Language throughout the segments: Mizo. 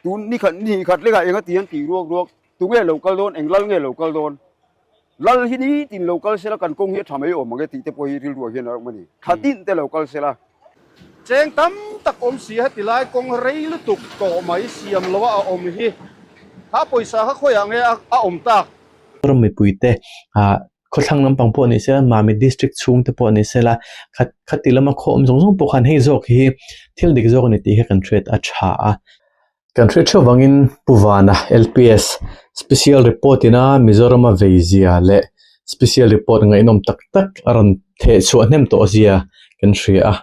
Tun ni khat ni hnih khat lekah enga ti an tih ruak ruak, tunge lo kal dawn, eng lal nge lo kal dawn? Lal hi nitin lo kal sela kan kawng hi a tha mai awm ang e tih te pawh hi rilruah hian a awm a ni. Thla tin te lo kal sela. Cheng tam tak awm si heti lai kawng rei lutuk tawh mai siam loa a awm hi kha pawisa kha khawiah nge a awm tak? Ram mipuite ah khawthlang lampang pawh ni sela Mami district chhung te pawh ni sela khat khati lama khaw awm zawng zawng pawh khan hei zawk hi thil dik zawk a ni tih hi kan hriat a tha a. Kan hriat theuh vangin Pu Vana LPS special report ina Mizorama vei zia leh special report ngaihnawm tak tak a rawn theh chhuah hnem tawh zia kan hria a.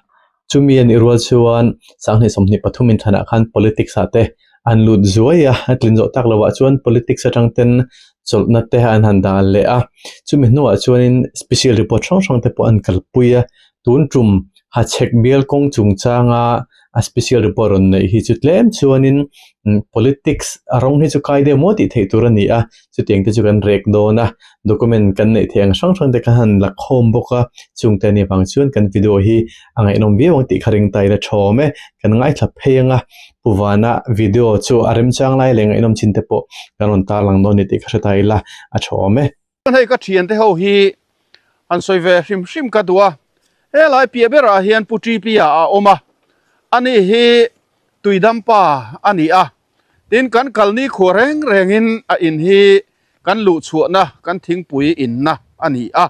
Chumi a nih rual chuan sanghnih 23 inthanah khan politics ah te an lut zuai a, a tlin zawh tak lovah chuan politics atang ten chawlhna te an han dan leh a. Chumi hnuah chuanin special report hrang hrang te pawh an kalpui a, tun tum Hachhek bial kawng chungchanga a special report rawn neih hi chu tlem chuanin politics a rawng hi chu kai deuh maw tih theih tur a ni a, chutiang te chu kan rek dawn a, document kan neih theih ang hrang hrang te kha han la khawm bawk a, chungte a nih vang chuan kan video hi a ngaihnawm viau ang tih kha ring ta ila thawm e, kan ngaithla phei ang a, Pu Vana video chu a remchang lai leh ngaihnawm chin te pawh kan rawn tarlang dawn a ni tih kha hre ta ila a thawm e. Hei ka thiante ho hi han sawi ve hrim hrim ka duh a, helai piah berah hian Pu TP ah a awm a, ani hi Tuidampa a ni a, tin kan kalni khua reng rengin a in hi kan luh chhuahna kan thingpui inna a ni a,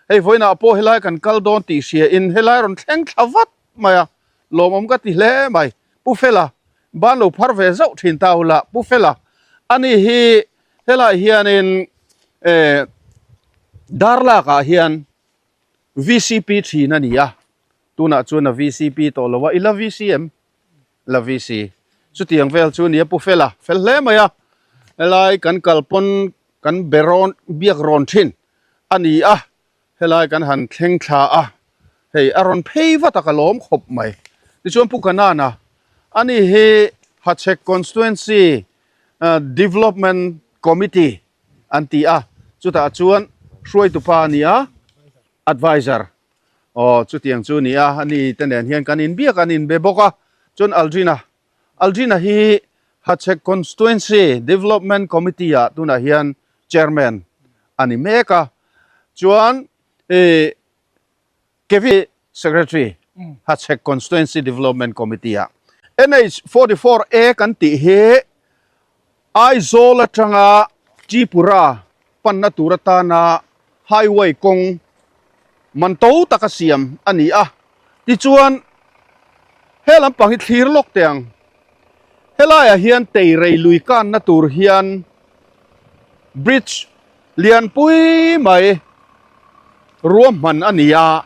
hei vawiinah pawh helai kan kal dawn tih hria in helai rawn thleng thla vat mai a, lawmawm ka ti hle mai. Pu Fela ban lo phar ve zauh thin ta ula, Pu Fela ani hi helai hianin eh Darlak ah hian VCP thin a ni a, tunah chuan a VCP tawh lo a, i la VC em? La VC. Chutiang vel chu a ni a Pu Fela, fel hle mai a, helai kan kal pawn kan be rawn biak rawn thin a ni a, Helai kan han thleng thla a, hei a rawn phei vat a ka lawm khawp mai. Tichuan Pu Kanana, ani hi Hachhek Constituency Development Committee an ti a, chutah chuan hruaitu pa a ni a, advisor aw chutiang chu a ni a, ani te nen hian kan inbiak an inbe bawk a, chuan Aldrina, Aldrina hi Hachhek Constituency Development Committee ah tunah hian Chairman a ni mek a, chuan ih Kevin Secretary Hachhek Constituency Development Committee ah. NH 44 A kan tih hi Aizawl atanga Tripura panna tur atana highway kawng man to taka siam a ni a, tichuan he lampang hi thlir lawk teh ang. Helaiah hian Teirei lui kanna tur hian bridge lianpui mai ruahman a ni a,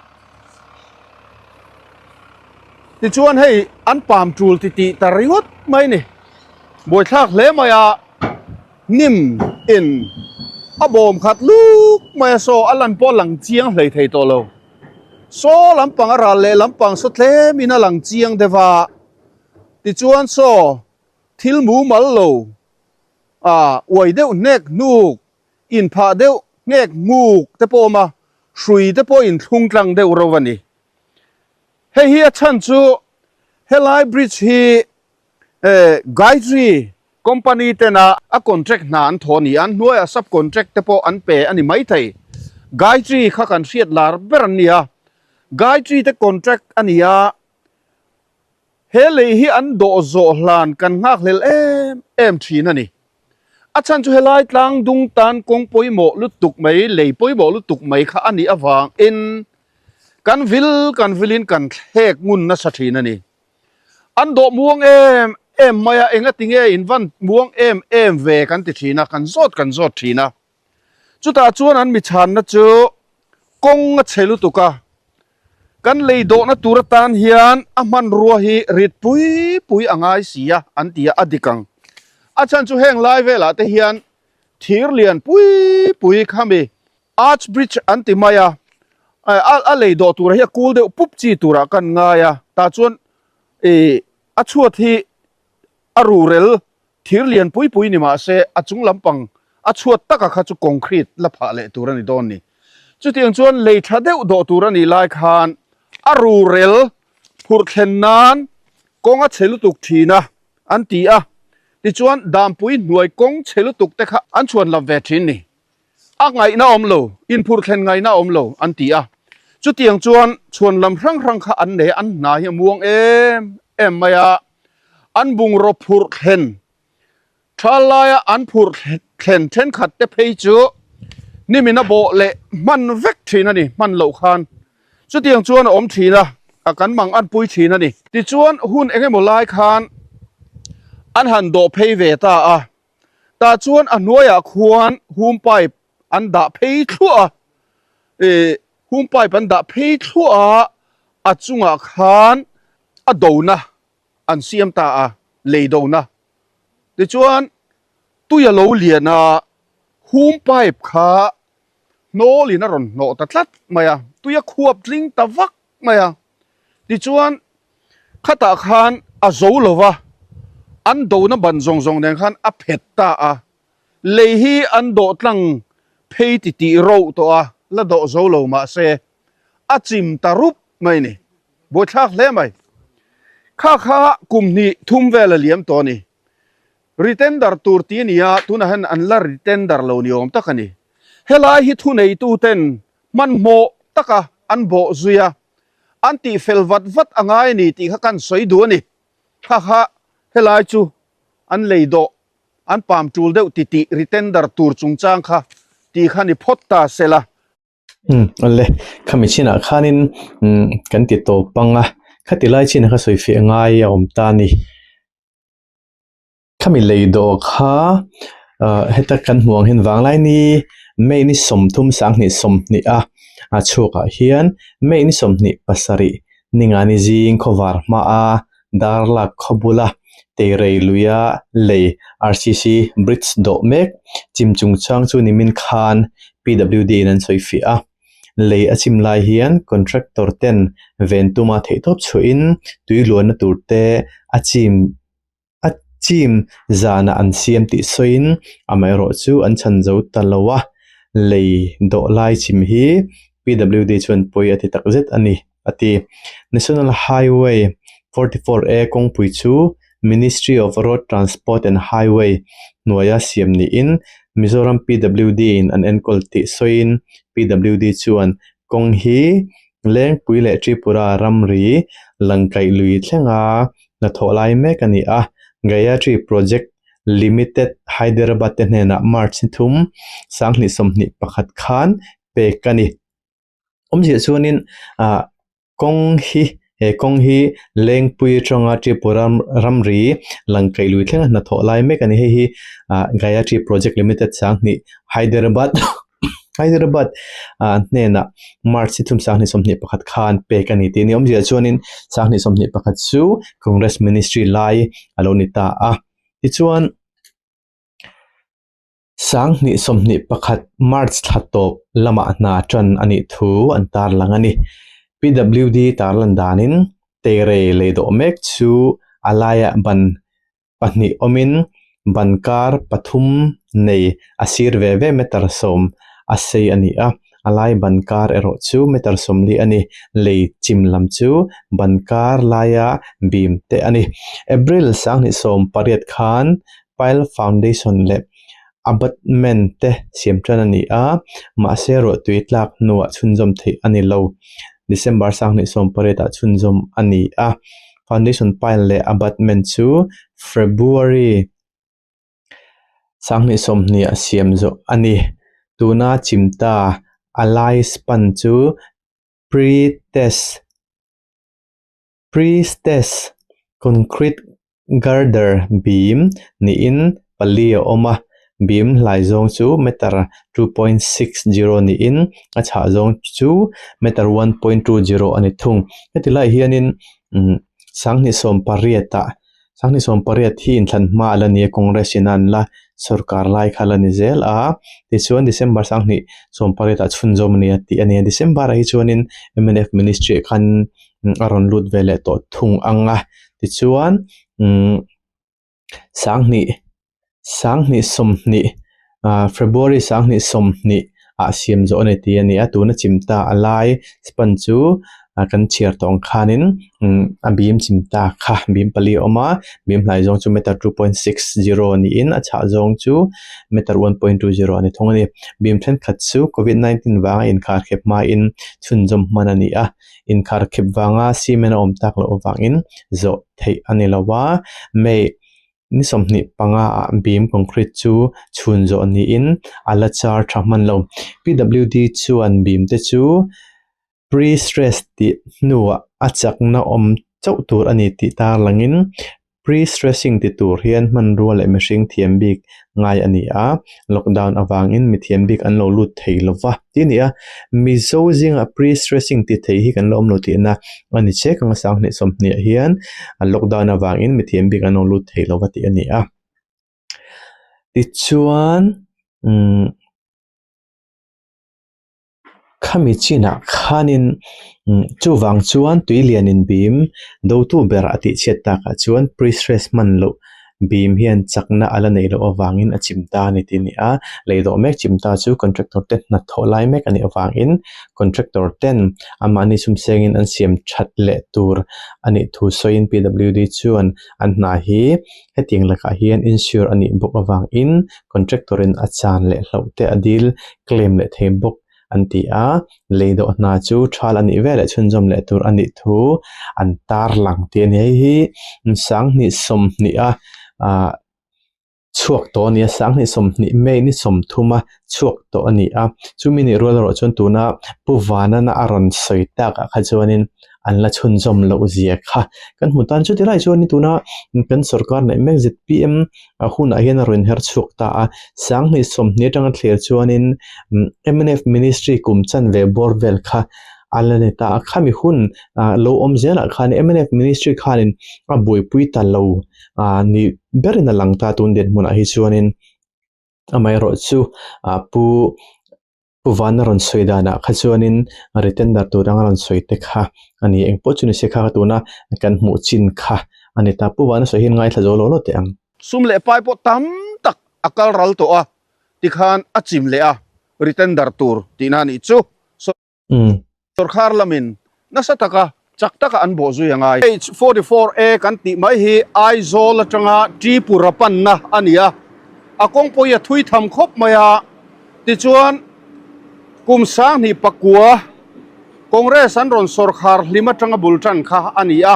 tichuan hei an pam tul ti tih ta ringawt mai ni, buaithlak hle mai a. Hnim in a bawm khat luk mai a saw a lan pawh a lang chiang hlei thei tawh lo. Saw lampang a ral leh lampang saw tlem in a lang chiang deuh a, tichuan saw thil mumal lo ah uai deuh hnek hnuk inphah deuh hnek hmuk te pawh a awm a, hrui te pawh inthlung tlang deuh ro a ni. Hei hi a chhan chu helai bridge hi eh Gayatri Company tena a contract hna an thaw a ni a, an hnuaiah sub contract te pawh an pe a ni maithei. Gayatri kha kan hriat lar ber an ni a, Gayatri te contract a ni a, he lei hi an dawh zawh hlan kan nghakhlel em em thin a ni. A chhan chu helai tlang dung tan kawng pawimawh lutuk mai, lei pawimawh lutuk mai kha a nih avangin kan vil kan vilin kan thlek ngun nasa thin a ni. An dawh muang em em mai a, enga tinge in van muang em em ve kan ti thin a, kan zawt kan zawt thin a. Chutah chuan an mi chhanna chu kawng a chhe lutuk a, kan lei dawhna tur atan hian a hmanrua hi rit pui pui a ngai si a an ti a, a dik ang. A chhan chu heng lai velah te hian thir lian pui pui khami Arch bridge an ti mai a, a lei dawh turah hi a kul deuh pup chi turah kan ngai a, tah chuan ih a chhuat hi a rurel thir lian pui pui ni mah se a chung lampang a chhuat taka kha chu concrete la phah leh tur a ni dawn ni. Chutiang chuan lei tha deuh dawh tur a nih lai khan a rurel phurh thlen nan kawng a chhe lutuk thin a an ti a. Tichuan Dampui hnuai kawng chhe lutuk te kha an chhuan lam ve thin ni. A ngaihna awm lo, inphur thlen ngaihna awm lo an ti a. Chutiang chuan chhuan lam hrang hrang kha an nei a, an hna hi a muang em em mai a. An bungraw phurh thlen Tha laia an phurh thlen thenkhat te phei chu nimin a bawh leh hman vek thin a ni, hman loh khan chutiang chuan a awm thin a, a kan mang an pui thin a ni. Tichuan hun eng emaw lai khan an han dawh phei ve ta a, tah chuan a hnuaiah khuan hum pipe an dah phei thluah a, ih hum pipe an dah phei thluah a, a chungah khan a dona an siam ta a, lei dona. Tichuan, tui a lo lian a, hum pipe kha hnawlin a rawn hnawh ta tlat mai a, tui a khuap tling ta vak mai a. Tichuan, khatah khan a zo lo va, an dona ban zawng zawng nen khan a phet ta a, lei hi an dawh tlang phei titih roh tawh a, la dawh zo lo mah se, a chim ta rup mai ni. Buaithlak hle mai. Kha kha kum hnih thum vel a liam tawh a ni. Retender tur ti a ni a, tunah hian an la retender lo ni awm tak a ni. Helai hi thuneitu ten hmanhmawh taka an bawh zui a, an tihfel vat vat a ngai a ni tih kha kan sawi duh a ni. Kha kha helai chu an lei dawh, an pam tul deuh titih retender tur chungchang kha tih kha ni phawt ta sela. Umm awle khami chinah khanin umm kan ti tawp ang a khati lai chin kha sawi fiah ngai a awm ta a ni khami lei dawh kha ah heta kan hmuh ang hian vanglaini May ni sawmthum sanghnih sawmhnih a a chhuakah hian May ni 27 ningani zing khawvar hmaa Darlak khaw bula Teirei luia lei RCC bridge dawh mek chim chungchang chu nimin khan PWD in an sawi fiah a. Lei a chim lai hian contractor ten ven tuma theihtawp chhuahin tui luanna tur te a chim a chim zanah an siam tih sawiin amaherawh chu an chhan zo ta lo a, lei dawh lai chim hi PWD chuan pawi a ti takzet a ni. a ti. National Highway 44A kawngpui chu Ministry of Road Transport and Highway hnuaia siam niin Mizoram PWD in an enkawl tih sawiin PWD chuan kawng hi Lengpui leh Tripura ramri langkaih lui thlenga hnathawh lai mek a ni a, Gayatri Project Limited Hyderabad te hnenah March ni thum 2021 khan pek a ni. Awmzia chuanin ah kawng hi he kawng hi Lengpui atanga Tripura ramri Langkaih lui thlenga hnathawh lai mek a ni. Hei hi ah Gayatri Project Limited 20 Hyderabad Hyderabad ah hnenah March ni thum 2021 khan pek a ni tih a ni. Awmzia chuanin 2021 chu Congress Ministry lai a lo ni ta a. Tichuan. 2021 March thla tawp lamah hna tan a nih thu an tarlang a ni. PWD tarlan danin Teirei lei dawh mek chu a laiah ban pahnih awmin ban kar pathum nei a sir ve ve meter sawm a sei a ni a, a lai ban kar erawh chu meter sawmli a ni. Lei chim lam chu ban kar laia bim te a ni. April 2018 khan Pile Foundation leh Abutment te siam tan a ni a, mahse ruahtui tlak hnuah chhunzawm theih a ni lo. December 2018 ah chhunzawm a ni a, Foundation Pile leh Abutment chu February 2020 ah siam zawh a ni. Tuna chimta a lai span chu pre-test. Priestess concrete girder beam niin pali a awm a, beam hlai zawng chu meter 2.60 niin a chhah zawng chu meter 1.20 a ni thung. Heti lai hianin umm 2018 ah 2018 hi inthlan hma a la ni a Congress in a an la sorkar lai kha a la ni zel a tichuan December 2018 ah chhunzawm a ni a tih a ni a December ah hi chuanin mnf ministry ah khan a rawn lut ve leh tawh thung ang a tichuan umm 20 2020 ah February 2020 ah siam zawh a ni tih a ni a tuna chim ta a lai span chu. kan chhiar tawh ang khanin a bim chim ta kha bim pali a awm a bim hlai zawng chu meter 2.60 niin a chhah zawng chu meter 1.20 a ni thung a ni. Bim thenkhat chu covid 19 vanga inkharkhep hmain chhunzawm hman a ni a, inkharkhep vanga cement a awm tak loh avangin zawh theih a ni lo a, May Ni 25 ah beam concrete chu chhun zawh niin a la char tha hman lo. PWD chuan beam te chu pre-stress tih hnuah a chakna awm chauh tur a ni tih tarlangin pre-stressing ti tur hian hmanrua leh mihring thiam bik ngai a ni a, lockdown avangin mithiam bik an lo lut thei lo va tih a ni a. Mizo zingah pre-stressing ti thei hi kan la awm lo tihna a ni che kang a 2020 ah hian lockdown avangin mithiam bik an lo lut thei lo va tih a ni a. Tichuan umm. Khami chinah khanin chuvang chuan tui lianin bim dotu ber a tih chhiat takah chuan pre-stress hman loh bim hian chakna a la neih loh avangin a chim ta a ni tih a ni a. Lei dawh mek chim ta chu contractor te hnathawh lai mek a nih avangin contractor ten amahni sumsengin an siam that leh tur a nih thu sawiin PWD chuan an hna hi hetiang lakah hian insure a nih bawk avangin contractor in a chan leh hloh te a dil claim leh thei bawk an ti a, lei dawh hna chu thal a nih veleh chhunzawm leh tur a nih thu an tarlang tih a ni. Hei hi 2020 a ah chhuak tawh a ni a, 2020 May ni 30 a chhuak tawh a ni a, chumi nih rual erawh chuan tuna Pu Vanana a rawn sawi takah kha chuanin an la chhunzawm loh zia kha kan hmu tan. Chuti lai chuan tuna kan sorkar neih mek zpm a hunah hian a rawn her chhuak ta a, 2020 atanga thlir chuanin mnf ministry kum chanve bawr vel kha a la ni ta a, khami hun lo awm zelah khan mnf ministry khanin a buaipui ta lo ni berin a lang ta tun dinhmunah hi chuanin. Amaherawh chu ah pu pu Vana rawn sawi danah kha chuanin retender tur anga rawn sawi te kha a ni. Engpawh chu ni se kha ka tuna kan hmuh chin kha a ni ta. Pu Vana sawi hian ngaithla zo lo lo teh ang. Sum leh pai pawh tam tak a kal ral tawh a, tikhan a chim leh a retender tur tihna a nih chu. Sawrkar lamin nasa taka chak taka an bawh zui a ngai. H 44 A kan tih mai hi Aizawl atanga Tripura panna a ni a, a kawngpui a thui tham khawp mai a, tichuan kum 2009 Congress an rawn sawrkhar hlim atanga bul tan kha a ni a,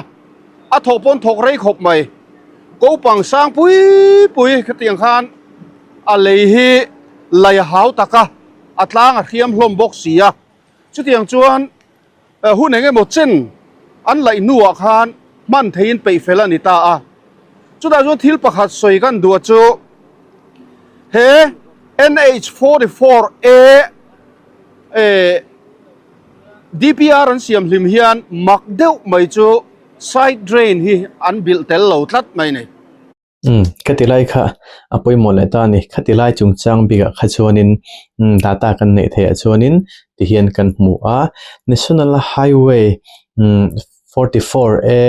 a thawh pawn thawk rei khawp mai. Kopang sang pui pui khatiang khan a lei hi lai a hau tak a. a tlang a hriam hlawm bawk si a, chutiang chuan hun eng emaw chen an laih hnuah khan hman theiin peih fel a ni ta a. Chutah chuan thil pakhat sawi kan duh chu he NH 44 A DPR an siam hlim hian mak deuh mai chu side drain hi an bilh tel lo tlat mai a ni. Umm khati lai kha a pawimawh leh ta a ni. Khati lai chungchang bikah kha chuanin umm data kan neih theih ah chuanin tihian kan hmu a, National Highway umm 44 A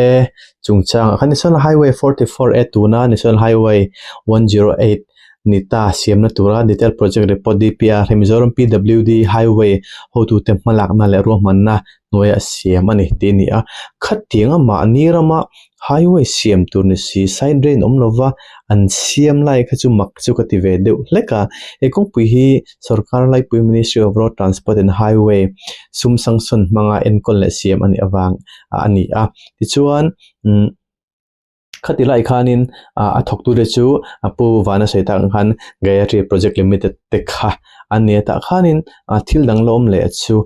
chungchangah khan National Highway 44 A tuna National Highway 108 ni ta siamna tura Detailed Project Report DPR hi Mizoram PWD Highway hotute hmalakna leh ruahmanna hnuaia siam a ni tih a ni a. Khatianga mahni rama Highway siam tur ni si side drain awm lova an siam lai kha chu mak chu ka ti ve deuh hlek a. He kawngpui hi sorkar laipui Ministry of Road Transport and Highway sum sanction hmanga enkawl leh siam a nih avang a ni a. Tichuan umm khati lai khanin ah a thawktute chu a pu Vana sawi tak ang khan Gayatri Project Limited te kha a ni a tah khanin ah thil dang la awm leh chu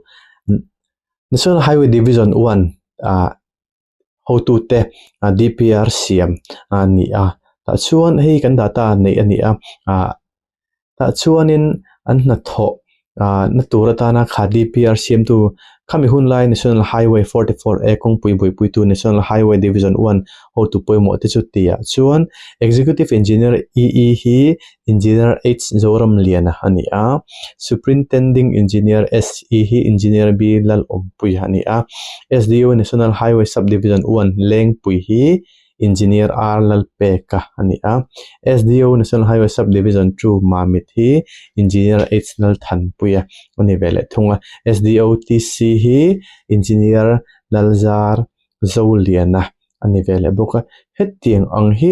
National Highway Division 1 ah hotute DPR siam a ni a tah chuan hei kan data neih a ni a ah tah chuanin an hnathawh ah na tur atana kha DPR siamtu khami hun lai National Highway 44 A kawngpui buaipuitu National Highway Division 1 hotu pawimawh te chu tih ah chuan Executive Engineer EE hi Engineer H Zoramliana a ni a Superintending Engineer SE hi Engineer B Lalawmpuia a ni a SDO National Highway Sub Division 1 Lengpui hi Engineer R Lalpeka a ni a SDO National Highway Sub Division 2 Mamit hi Engineer H Lalthanpuia a ni ve leh thung a SDO TC hi Engineer. Lalzar Zoliana a ni ve leh bawk a. Hetiang ang hi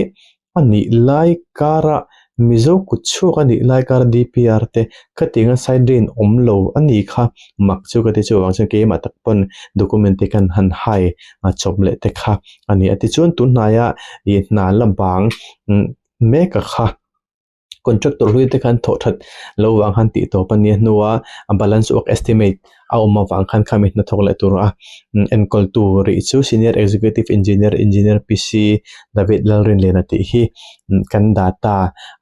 a nih lai kara Mizo kut chhuak a nih lai kara DPR te khatianga side drain awm lo a ni kha mak chu ka ti chuvang chuan keimah tak pawn document te khan han hai chawp leh te kha a ni a. Tichuan tunhnaia ih hna la bang mek a kha. Contractor hlui te khan thawh that lo vang khan tih tawp a nia hnua a balance work estimate a awm avang khan khami hnathawk leh tur a enkawl tu rih chu senior executive engineer engineer PC David Lalrinliana tih hi kan data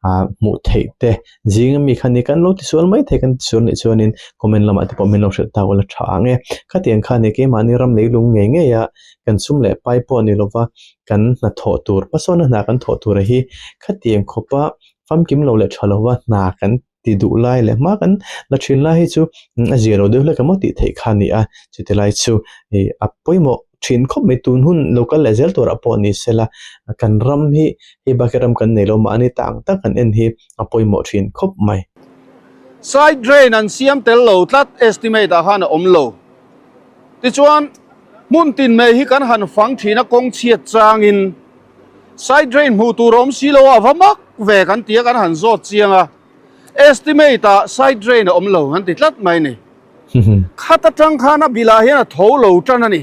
ah hmuh theih te zing ami kha ni kan lo tisual mai thei kan tisual nih chuanin comment lamah te pawh min lo hrilh ta ula tha ang e khatiang khan ih keimahni ram leilung ngei ngei a kan sum leh pai pawh ni lova kan hnathawh tur hmasawnna hna kan thawh tur hi khatiang khawpa famkim lo leh tha lova hna kan ti duh lai leh hma kan la thin lai hi chu a zia lo deuh hlek emaw tih theih kha a ni a chuti lai chu ih a pawimawh thin khawp mai tun hun lo kal leh zel turah pawh ni sela kan ram hi hei bakah ram kan nei lo mahni ta ang tak kan en hi a pawimawh thin khawp mai. Side drain an siam tel lo tlat estimate ah khan a awm lo. Tichuan, hmun tin mai hi kan han fang thin a kawng chhiat changin side drain hmuh tur a awm si lo a, a va mak ve kan ti a kan han zawt chiang a, estimate ah side drain a awm lo an ti tlat mai ni. Khat atang khan a bilah hian a tho lo tan a ni.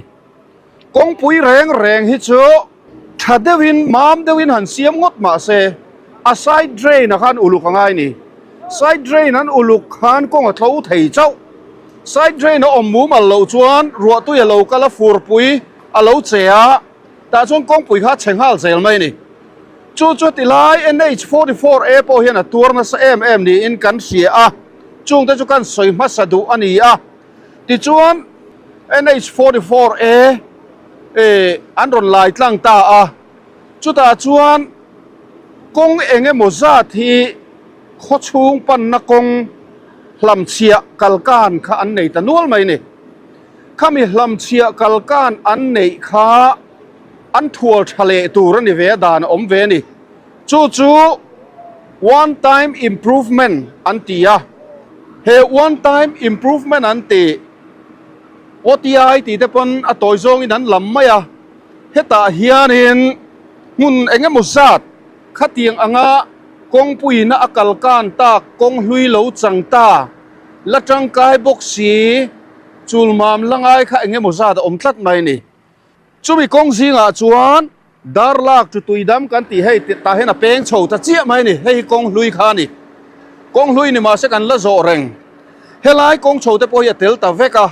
Kawngpui reng reng hi chu tha deuhin, mam deuhin han siam ngawt mah se, a side drain ah khan uluk a ngai ni. Side drain an uluk khan kawng a tlo thei chauh. Side drain a awm mumal loh chuan ruahtui a lo kal a, furpui a lo che a, tah chuan kawngpui kha a chhe nghal zel mai a ni. Chu chu tilai NH 44 A pawh hian a tuar nasa em em niin kan hria a, chungte chu kan sawi hmasa duh a ni a. Tichuan NH 44 A eh an rawn lai tlang ta a, chutah chuan kawng eng emaw zat hi khawchhung panna kawng hlamchhiah kalkan kha an nei ta nual mai a ni. Khami hlamchhiah kalkan an neih kha an thual tha leh tur a ni ve a, dan a awm ve a ni. Chu chu one time improvement an ti a, he one time improvement an tih OTI tih te pawn a tawi zawngin an lam mai a, hetah hianin hmun eng emaw zat khatiang anga kawngpuiina a kal kan tak kawng hlui lo chang ta la tangkai bawk si chulmam la ngai kha eng emaw zat a awm tlat mai a ni. Chumi kawng zingah chuan dar lak chu tui dam kan tih hei tah hian a peng chho ta chiah mai a ni. Hei hi kawng hlui kha a ni. Kawng hlui ni mahse kan la zawh reng. Helai kawng chho te pawh hi a tel ta vek a.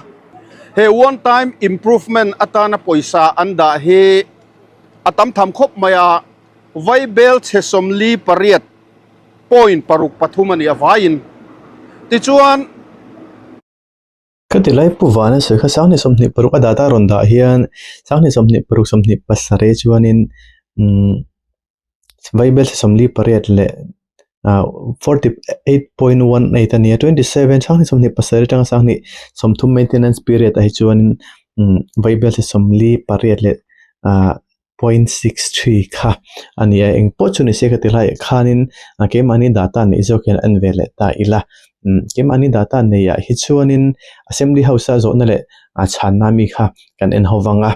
He one time improvement atana pawisa an dah hi a tam tham khawp mai a, Vaibel chhe 48 point 6 3 a ni a vaiin. Tichuan. Ka ti lai Pu Vana sawi kha 2026 a data rawn dah hian 2026 27 chuanin umm Vaibel 48 leh ah 48.18 a ni a 27 2027 atanga 2030 maintenance period ah hi chuanin umm Vaibel 48 leh ah. 0.63 kha a ni a, engpawh chu ni se ka ti hlaiah khanin a keimahni data neih zawk hian a en ve leh ta ila umm keimahni data neihah hi chuanin assembly house a zawhna leh a chhanna mi kha kan en ho vang a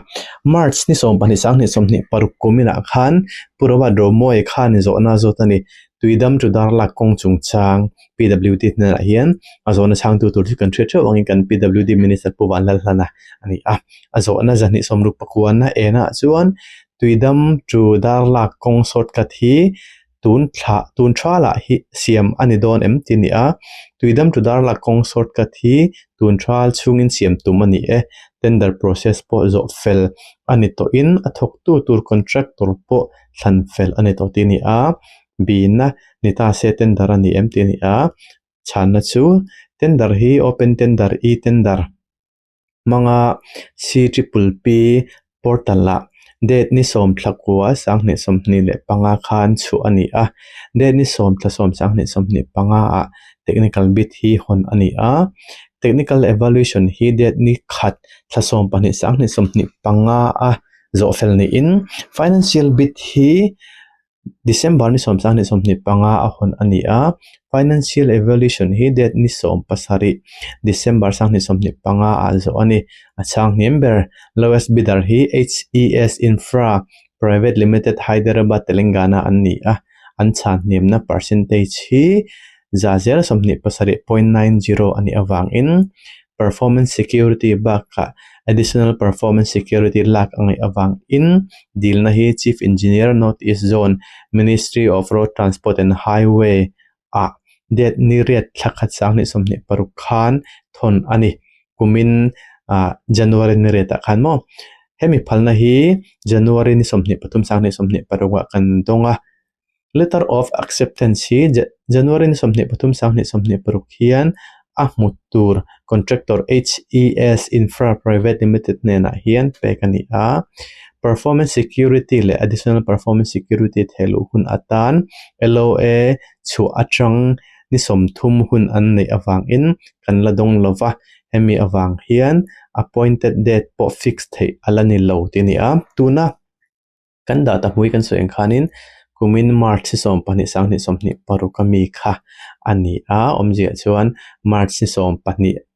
march ni 12 2026 kuminah khan Pu Robert Romawia khan zawhna a zawt a ni Tuidam chu darlak kawng chungchang PWD hnenah hian a zawhna chhangtu tur chu kan hriat theuh angin kan PWD Minister Pu Vanlalhlana a ni a. A zawhna zahnih sawmruk pakuana enah chuan Tuidam chu darlak kawng shortcut hi tun thla tun thalah hi siam a ni dawn em tih a ni a. Tuidam chu darlak kawng shortcut hi tun thal chhungin siam tum a ni e. Tender process pawh zawh fel a ni tawhin a thawktu tur contractor pawh thlan fel a ni tawh tih a ni a, bihna ni ta se tender a ni em tih a ni a, chhanna chu tender hi open tender e-tender hmanga C triple P portal ah date ni sawm thla kua 2025 khan chhuah a ni a, date ni sawm thla sawm 2025 ah technical bid hi hawn a ni a, technical evaluation hi date ni khat thla sawm pahnih 2025 a. Zawhfel niin financial bid hi. December ni 22 25 a hawn a ni a, Financial Evaluation hi date ni 17 December 2025 ah zawh a ni. A chhang hniam ber lowest bidder hi HES Infra Private Limited Hyderabad Telangana an ni a, an chhan hniamna percentage hi 27.90 a nih avangin performance security bakah additional performance security lak a ngaih avangin dilna hi Chief Engineer North East Zone Ministry of Road Transport and Highway ah date ni riat thla khat 2026 khan thawn a ni. Kumin ah January ni riatah khan maw hemi phalna hi January ni 23 2026 ah kan dawng a. Letter of Acceptance hi January ni 23 2026 hian a hmu tur contractor HES Infra Private Limited hnenah hian pek a ni a. Performance Security leh Additional Performance Security thehluh hun atan LOA chhuah atang ni 30 hun an neih avangin kan la dawng lo va, hemi avang hian appointed date pawh fix theih a la ni lo tih a ni a. Tuna. Kan dah ta hmui kan sawi ang khanin kumin March ni 12 2026 a mi kha a ni a, awmziah chuan March ni 12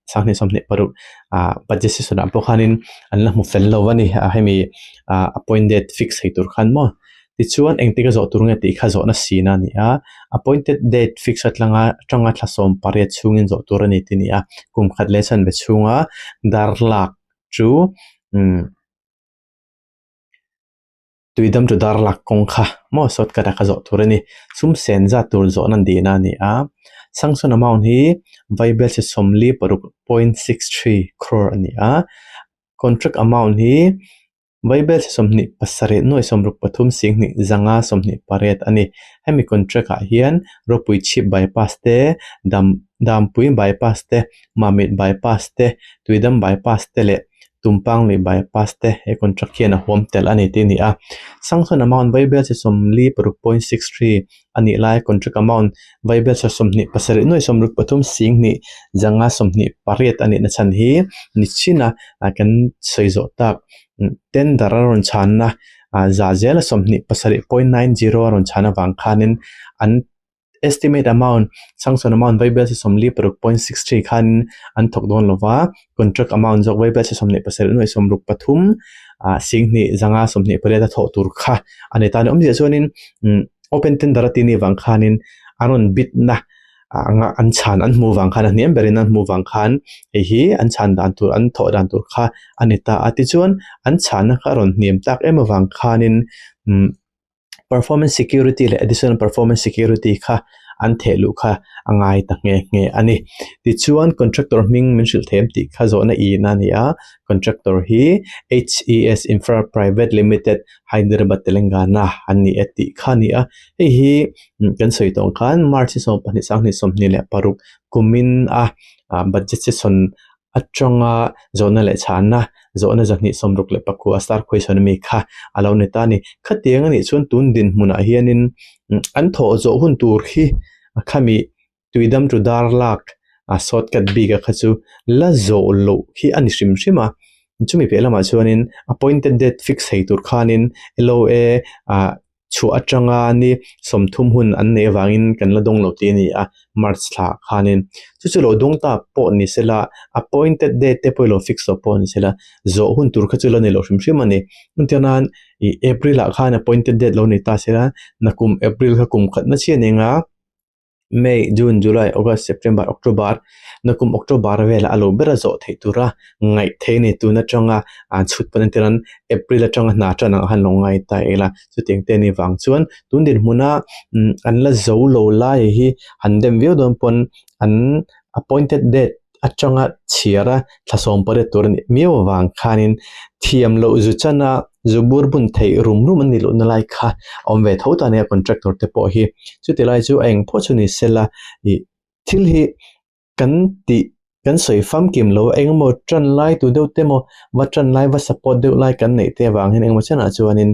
2026 ah budget session ah pawh khanin an la hmu fel lo a ni a hemi ah appointed fix thei tur khan maw tichuan engtik a zawh tur nge tih kha zawhna sin a ni a appointed date fix atlanga atanga thla 18 chhungin zawh tur a ni tih a ni a kum khat leh chanve chhunga dar lak chu umm. Tuidam chu dar lak kawng kha maw shortcut a kha zawh tur a ni. Sum sen zat tur zawhna an dihna a ni a. Sanction amount hi vaibelchhe 46.63 crore a ni a. Contract amount hi vaibelchhe 27 nuai 63 singhnih zanga 28 a ni. Hemi contract ah hian Ropui chhip bypass te, Dam Dampui bypass te, Mamit bypass te, Tuidam bypass te leh Tumpang lui bypass te he contract hian a huam tel a ni tih a ni a. Sanction amount vaibelchhe 46.63 a nih lai contract amount vaibelchhe 27 nuai 63 singhnih zanga 28 a nihna chhan hi ni chin a kan sawi zawh tak tender a rawn chhanna za zela 27.90 a rawn chhan avang khanin an Estimate amount, Sanction amount vaibelchhe 46.63 khan an thawk dawn lo va, contract amount zawk vaibelchhe 27 nuai 63 ah 10 zanga 28 a thawh tur kha a ni ta a ni. Awmzia chuanin open tender a tih ni vang khanin a rawn bid na anga an chhan an hmuh vang khan a hniam berin an hmuh vang khan hei hi an chhan dan tur an thawh dan tur kha a ni ta a. Tichuan an chhanna kha a rawn hniam tak em avang khanin Performance security leh additional performance security kha an theh luh kha a ngai ta nghe nghe a ni. Tichuan contractor hming min hrilh them tih kha zawhna in a ni a, contractor hi HES Infra Private Limited, Hyderabad, Telangana an ni e tih kha a ni a. Hei hi kan sawi tawh ang khan March ni 22 2026 kumin a budget session atanga zawhna leh chhanna zawhna 269 star question ami kha a lo ni ta a ni. Khatiang a nih chuan tun dinhmunah hianin an thawh zawh hun tur hi a khami tuidam chu dar lak a shortcut bik a kha chu la zawh loh hi a ni hrim hrim a. Chumi piah lamah chuanin appointed date fix thei tur khanin LOA ah chhuah atanga ni 30 hun an neih avangin kan la dawng lo tih a ni a, March thla khanin. Chu chu lo dawng ta pawh ni sela, appointed date te pawh i lo fix lo pawh ni sela, zawh hun tur kha chu la ni lo hrim hrim a ni. Engtiang nan ih April ah khan appointed date lo ni ta sela, nakum April kha kum khatna chiah a ni ang a. May, June, July, August, September, October, nakum October velah a lo ber a zawh theih tura ngaih theih a ni. Tun atanga an chhut pawn entir an April atanga hna tan ang khan lo ngai ta ila chutiang te a nih vang chuan tun dinhmuna an la zo lo lai hi han dem viau dawn pawn an appointed date atanga chhiar a thla 18 tur a nih miau avang khanin thiam loh zu chana zu bur bun theih rum rum an nih lohna lai kha a awm ve tho ta a nia contractor te pawh hi chuti lai chu a eng pawh chu ni sela ih thil hi kan tih kan sawi famkim lo engemaw tan lai tu deuh te maw va tan lai va support deuh lai kan neih te avang hian engemaw chenah chuanin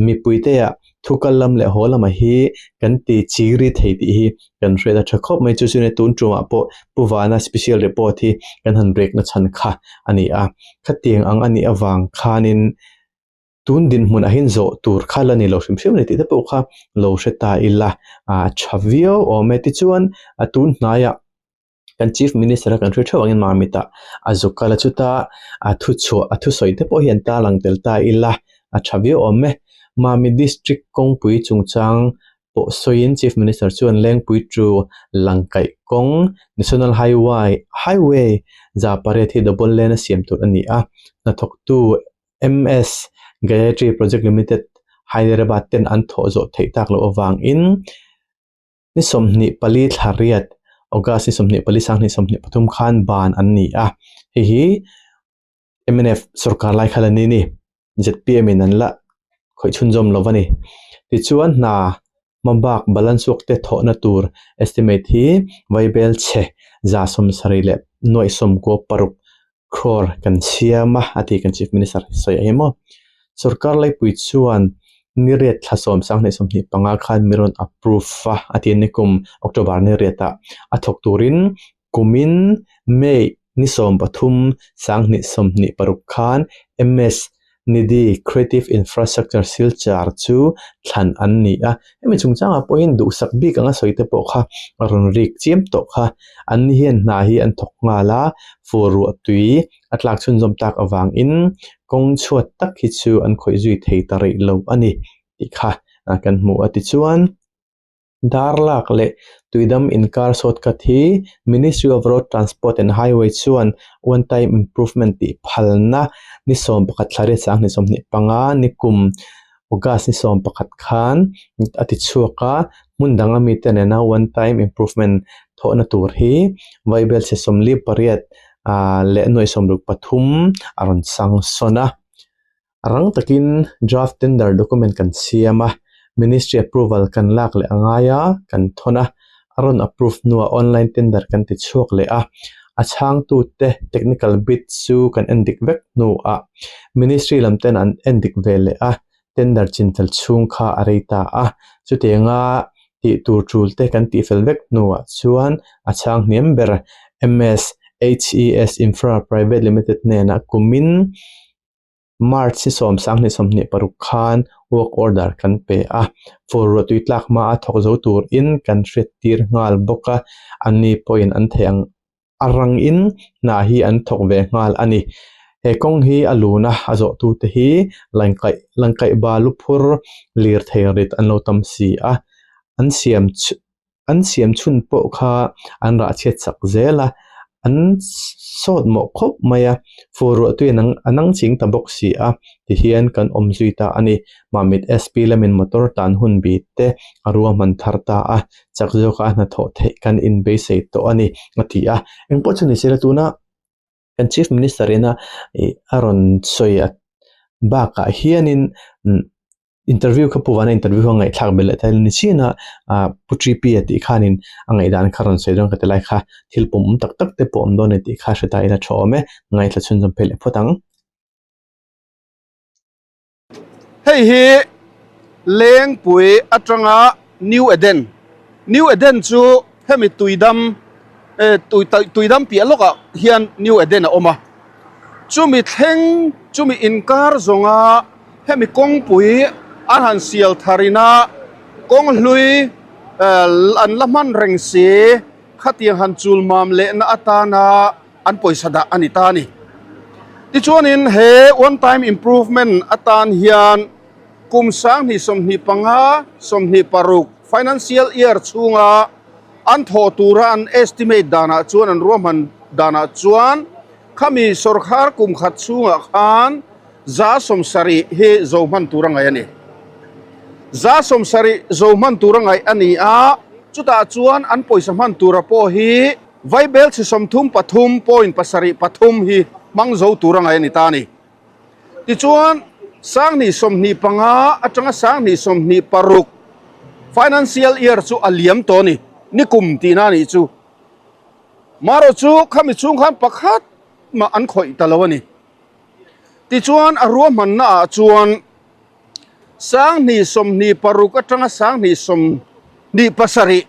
mipui te ah thu kal lam leh haw lamah hi kan ti chiri thei tih hi kan hriat a tha khawp mai chu chuan tun tumah pawh Pu Vana special report hi kan han break na chhan kha a ni a khatiang ang a nih avang khanin. Tun dinhmun ah hian zawh tur kha la ni lo hrim hrim a ni tih te pawh kha lo hre ta ila a tha viau awm e. Tichuan a tun hnaiah kan chief minister a kan hre theuh angin Mamit ah a zuk kal a chuta a thuchhuah a thusawi te pawh hi an tarlang tel ta ila a tha viau awm e. Mamit district kawngpui chungchang pawh sawiin chief minister chuan Lengpui to Langkaih kawng National Highway Highway 108 hi double lane a siam tur a ni a, hnathawktu MS Gayatri Project Limited Hyderabad ten an thawh zawh theih tak loh avangin ni 24 thla riat August ni 24 2023 khan ban an ni a, hei hi mnf sorkar lai kha la ni ni zpm in an la khawih chhunzawm lo a ni. Tichuan hna hmabak balance work te thawhna tur estimate hi vaibel chhe 76.96 crore kan siam a a ti kan chief minister sawi a hi maw. Sorkar laipui chuan ni riat thla sawm sanghnih sawmhnih panga khan mi rawn approve a a ti a ni kum October ni riatah a thawk turin kumin May ni 13 2026 khan MS Nidhi Creative Infrastructure Silchar chu thlan an ni a, hemi chungchangah pawhin duhsak bik anga sawi te pawh kha a rawn rik chiam tawh kha. Anni hian hna hi an thawk nghal a, fur ruah tui a tlak chhunzawm tak avangin kawng chhuat tak hi chu an khawih zui thei ta rih lo a ni tih kha kan hmu a. Tichuan. Darlak leh Tuidam inkar shortcut hi Ministry of Road Transport and Highway chuan One Time Improvement tih phalna ni 11 thla riat 2025 ni kum August ni 11 khan a ti chhuak a, hmun danga mite nena One Time Improvement thawhna tur hi Vaibel chhe 48 leh nuai 63 a rawn sang sawn a. Rang takin draft tender document kan siam a, Ministry approval kan lak leh a ngai a, kan thawn a, a rawn approve hnuah online tender kan ti chhuak leh a, a chhangtute technical bid chu kan en dik vek hnuah Ministry lam ten an en dik ve leh a, tender chinfel chhung kha a rei ta a, chutianga tih tur tul te kan tihfel vek hnuah chuan a chhang hniam ber MS HES Infra Private Limited hnenah kumin March ni 10 2026 khan work order kan pe a, fur ruahtui tlak hma a thawk zo turin kan hriattir nghal bawk a, anni pawhin an theih ang a rangin hna hi an thawk ve nghal a ni. He kawng hi a luna a zawhtute hi langkaih langkaih balu phur lirthei rit an lo tam si a, an siam an siam chhun pawh kha an rah chhiat chak zel a, an sawt mawh khawp mai a, fur ruah tui a nang ching ta bawk si a tihian kan awm zui ta a ni. Mamit SP lamin motor tan hun bi te a ruahman thar ta a, chak zawka a hnathawh theih kan inbeisei tawh a ni a ti a, engpawh chu ni sela tuna kan chief minister ina ih a rawn sawi a bakah hianin umm interview kha pu vana interview kha ngaihthlak belh leh thei ni chin a ah pu T P a tih khanin a ngaihdan kha rawn sawi dawn ka ti lai kha thil pawm awm tak tak te pawh awm dawn a ni tih kha hre ta ila tha awm e ngaithla chhunzawm phei leh phawt ang. Hei hi Lengpui atanga New Eden New Eden chu hemi tuidam eh tui tuidam piah lawkah hian New Eden a awm a chumi thleng chumi inkar zawnga Hemi kawngpui an han sial tharin a, kawng hlui an la hman reng si, khatiang han chul mam lehna atana an pawisa dah a ni ta a ni. Tichuanin he one time improvement atan hian kum 2025, 26 financial year chhunga an thawh tura an estimate danah chuan an ruahman danah chuan khami sawrkhar kum khat chhungah khan 70% hi zo hman tur a ngaih a ni. 70% zo hman tur a ngaih a ni a, chutah chuan an pawisa hman tura pawh hi Vaibel chhe 33 point pasarih pathum hi hmang zo tur a ngaih a ni ta a ni. Tichuan, 2025 atanga 2026 financial year chu a liam tawh a ni, nikum tihna a nih chu. Marawh chu khami chhung khan pakhat mah an khawih ta lo a ni. Tichuan a ruahmanna ah chuan 2026 atanga 2027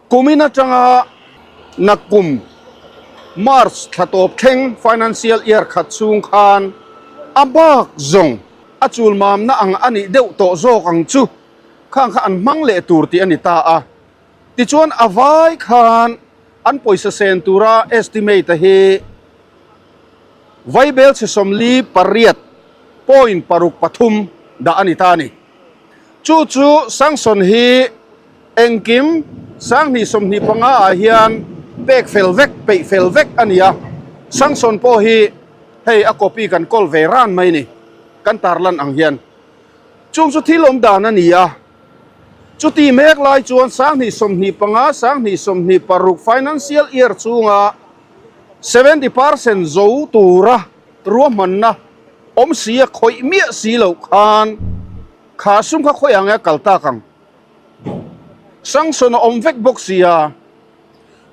kumin atanga nakkum March thla tawp thleng financial year khat chhung khan a bak zawng. A chulmamna ang a nih deuh tawh zawk ang chu khang kha an hmang leh tur tih a ni ta a. Tichuan a vai khan an pawisa sen tura estimate a hi Vaibelchhe 48 point 6 3 dah a ni ta a ni. Chu chu sanction hi engkim 2025 ah hian pek fel vek, peih fel vek a ni a. Sanction pawh hi hei a copy kan kawl ve ran mai ni, kan tarlan ang hian. Chung chu thil awm dan a ni a. Chuti mek lai chuan 2025, 2026 financial year chhunga 70% zo tura ruahmanna awm si a khawih miah si loh khan kha sum kha khawi ang e a kal tak ang. Sanction a awm vek bawk si a,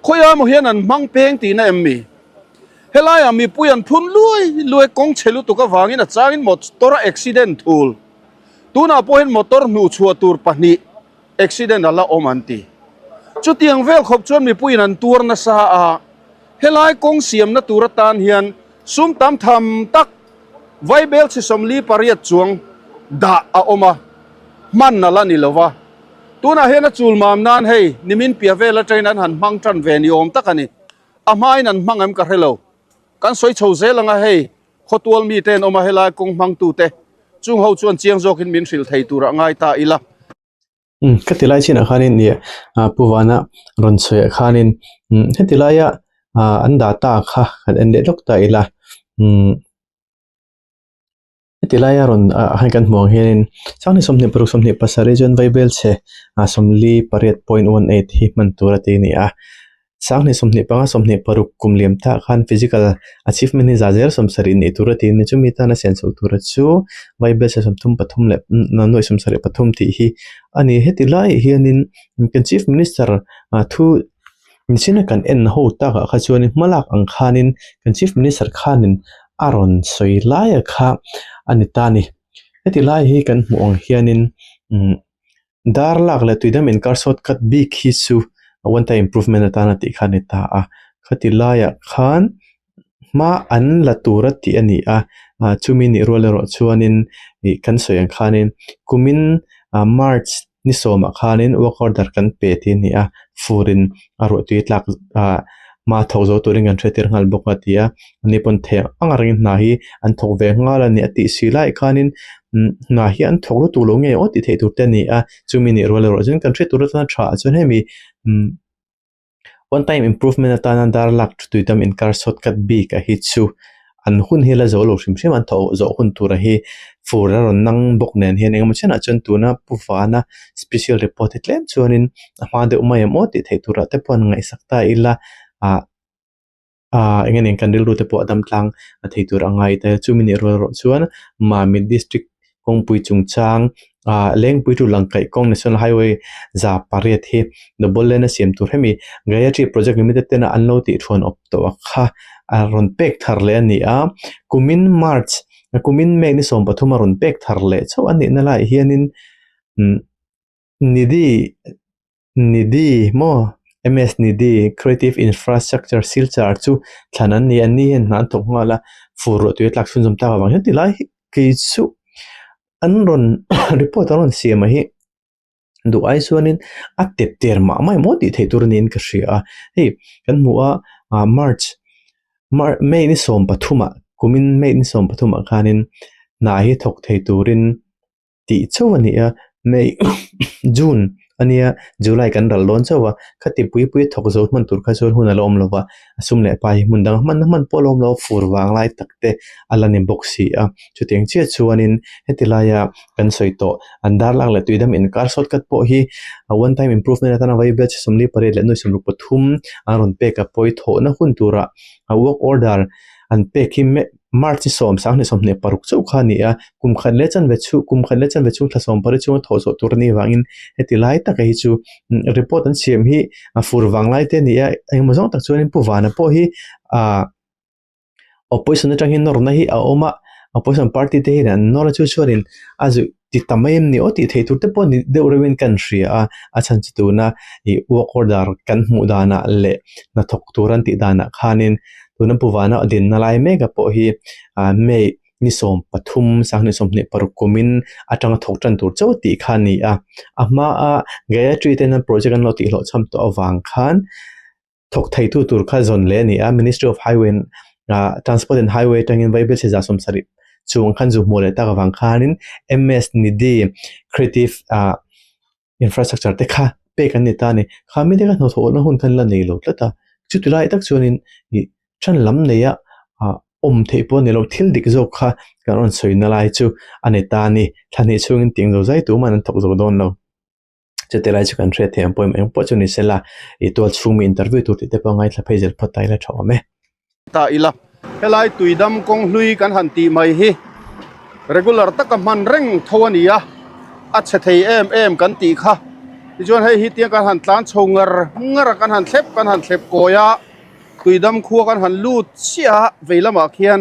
khawiah emaw hian an hmang peng tihna em mi? Helaiah mipui an phun luai luai kawng chhe lutuk avangin a changin motor a accident thul. Tunah pawh hian motor hnuhchhuah tur pahnih accident a la awm an ti. Chutiang vel khawp chuan mipuiin an tuar nasa a, helai kawng siamna tur atan hian sum tam tham tak Vaibelchhe 48 chuang dah a awm a, hman a la ni lo va. Tunah hian a chul mam nan hei nimin piah vel atangin an han hmang tan ve ni awm tak a ni. A hmain an hmang em ka hre lo. Kan sawi chho zel ang a hei Khawtual mite an awm a, helai kawng hmangtute chung ho chuan chiang zawkin min hrilh thei turah ngai ta ila. Umm ka ti lai chinah khanin nia ah Pu Vana rawn sawiah khanin umm heti laia ah an data kha kan en leh lawk ta ila umm heti laia rawn ah hei kan hmuh ang hianin sanghnih 26 27 chuan Vaibelchhe ah 48 point 18 hi hman tur a ti a ni a. 2025 26 kum liam tah khan physical achievement hi za zel 70 neih tur a ti a ni. Chumi tana sian chhoh tura chu Vaibelchhe 33 leh nuaih 73 tih hi a ni. Heti laiah hianin kan Chief Minister thu michina kan en ho takah kha chuanin hmalak ang khanin kan Chief Minister khanin a rawn sawi laia kha a ni ta a ni. Heti lai hi kan hmuh ang hianin umm. Dar lak leh tuidam inkar shortcut bik hi chu one time improvement atana tih kha a ni ta a, khati laiah khan hma an la tur a tih a ni a, ah chumi nih rual erawh chuanin ih kan sawi ang khanin kumin ah march ni sawmah khanin work order kan pe tih a ni a, furin a ruahtui tlak ah hma thawk zo turin kan hriattir nghal bawk a ti a, ani pawn thei ang ang rengin hna hi an thawk ve nghal a ni a tih si laiah khanin hna hi an thawk lutuk lo nge aw tih theih tur te a ni a, chumi nih rual erawh chuan kan hriat tur atana tha ah chuan hemi one time improvement atana dar lak thu tui tam inkar shortcut bik a hi chu an hun hi la zo lo hrim hrim a, an thawh zawh hun tura hi fur a rawn nang bawk nen hian engemaw chenah chuan tuna Pu Vana special report hi tlem chuanin a hma deuh mai em aw tih theih turah te pawh an ngaihsak ta ila ah ah eng nge kan rilru te pawh a dam tlang a thei tur a ngai ta chumi nih rual erawh chuan Mamit district kawngpui chungchang ah Lengpui tu Langkaih kawng National Highway 800 hi double lane a siam tur hemi Gayatri Project Limited tena an lo tih thuan awp tawh a kha a rawn pek thar leh a ni a kumin March kumin May ni 13 a rawn pek thar leh chauh a nihna laiah hianin umm Nidhi Nidhi maw MS Nidhi Creative Infrastructure Silchar chu thlan an ni a, an ni hian hna an thawk nghal a fur ruah tui a tlak chhunzawm tak avang hian tilai hi kei chu an rawn report an rawn siam a hi duh ai chuanin a tep ter mah mah emaw tih theih tur a niin ka hria a, hei kan hmu a ah March May ni 13 ah kumin May ni 13 ah khanin hna hi thawk thei turin. tih chauh a ni a, May June a nia July kan ral dawn chauh a, khati pui pui thawk zo hman tur kha chuan hun a la awm lo va, a sum leh pa hi hmun dang hman hman pawh a la awm lo a, fur vang lai tak te a la ni bawk si a, chutiang chiah chuanin heti laia kan sawi tawh an dar lak leh tuidam inkar shortcut pawh hi one time improvement atana vaibelchhe 48 leh nuaih 63 an rawn pek a pawi thawhna hun turah work order an pek hi March ni 10 2026 chauh kha a ni a, kum khat leh chanve chhung kum khat leh chanve chhung thla 18 chhunga thawh zawh tur a nih avangin heti lai taka hi chu report an siam hi a fur vang lai te a ni a, engemaw zawng tak chuanin Pu Vana pawh hi ah opposition atang hian nawrna hi a awm a, opposition party te hian an nawr a chu chuanin a zuih ti ta mai em ni aw tih theih tur te pawh ni deuh reuhin kan hria a, a chhan chu tuna ih work order kan hmuh danah leh hnathawk tur an tih danah khanin tuna Pu Vana dinna lai mek a pawh hi ah May. Ni 13 sanghnih 26 kumin atanga thawk tan tur chauh tih kha a ni a. A hmaa Gayatri ten an project an lo tihhlawhchham tawh avang khan thawk theitu tur kha zawn leh a ni a. Ministry of Highway and Transport and Highway atangin Vaibel Chhe 70 chung khan zu hmuh leh tak avang khanin MS Nidhi Creative ah infrastructure te kha pek an ni ta a ni. Kha mite kha hnawhthawhna hun khan la nei lo tlat a, chuti lai tak chuanin ih ṭhan lam neia ah awm theih pawh a ni lo, thil dik zawk kha kan rawn sawi na lai chu a ni ta a ni. Thla hnih chhungin tiang zo zai tumah an thawk zo dawn lo. Chuti lai chu kan hriat theih ang pawimawh eng pawh chu ni sela ih tual chhung mi interview tur tih te pawh ngaithla phei zel phawt ta ila tha awm e. Ta ila, helai tuidam kawng hlui kan han tih mai hi regular taka hman reng tho a ni a, a chhe thei em em kan tih kha. Tichuan hei hi tiang kan han tlan chho ngar ngar a, kan han thlep kan han thlep kawi a, tuidam khua kan han lut chiah a, vei lamah khian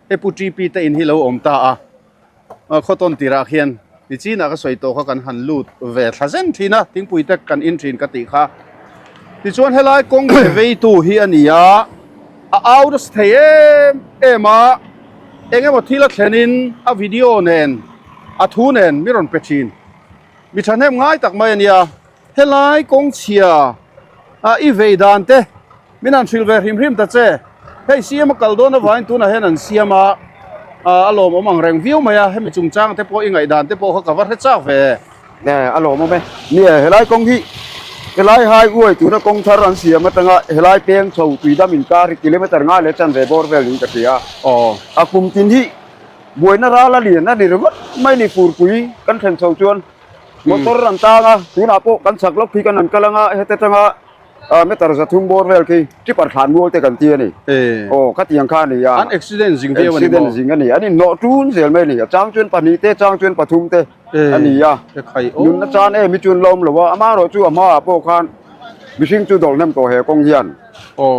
he Pu TP te in hi lo awm ta a. Khawtawn tirah khian nichinah ka sawi tawh kha kan han lut ve thla zen thin a, thingpui te kan in thin ka tih kha. Tichuan helai kawng chhe veitu hi a ni a, a au nasa thei em em a, eng emaw thil a thlenin a video nen a thu nen mi rawn pe thin. Mi thahnem ngai tak mai a nia. Helai kawng chhia a i vei dan te min han hrilh ve hrim hrim ta che. Hei CM a kal dawn avangin tunah hian an siam a, a lawmawm ang reng viau mai a, hemi chungchang te pawh i ngaihdan te pawh kha ka va hre chak ve. Nge a lawmawm e. Nia helai kawng hi helai highway tuna kawng thar an siam atanga helai peng chho tuidam inkar hi kilometer nga leh chanve bawr vel niin ka hria. Aw. A kum tin hi buaina ral a lian a ni ringawt mai ni furpui kan thlen chho chuan. Motor an tang a, tunah pawh kan chak lawk khi kan han kal anga heta tanga meter 300 bawr vel khi tipper thlan mual te kan ti a ni. Aw khatiang kha a ni a. An accident zing viau a ni maw? Accident zing a ni. An inhnawh tun zel mai a ni. A chang chuan pahnih te, chang chuan pathum te a ni a. Nunna chan em hi chuan la awm lo a, amaherawh chu a hmaah pawh khan mihring chu dawlh hnem tawh he kawng hian.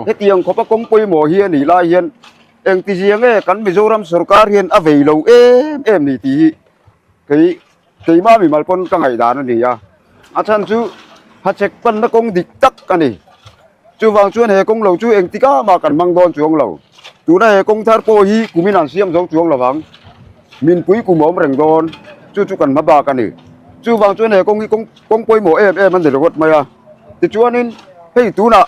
Hetiang khawpa kawng pawimawh hi a nih lai hian engtizia nge kan Mizoram sorkar hian a vei lo em em ni tih hi kei Keimah mimal pawn ka ngaihdan a ni a, a chhan chu hachhek panna kawng dik tak a ni. Chuvang chuan he kawng lo chu engtik ah mah kan hmang dawn chuang lo. Tuna he kawng thar pawh hi kumin an siam zo chuang lovang. Minpui kum a awm reng dawn, chu chu kan hma bak a ni. Chuvang chuan he kawng hi kawng kawng pawimawh em em a ni ringawt mai a. Tichuanin hei tunah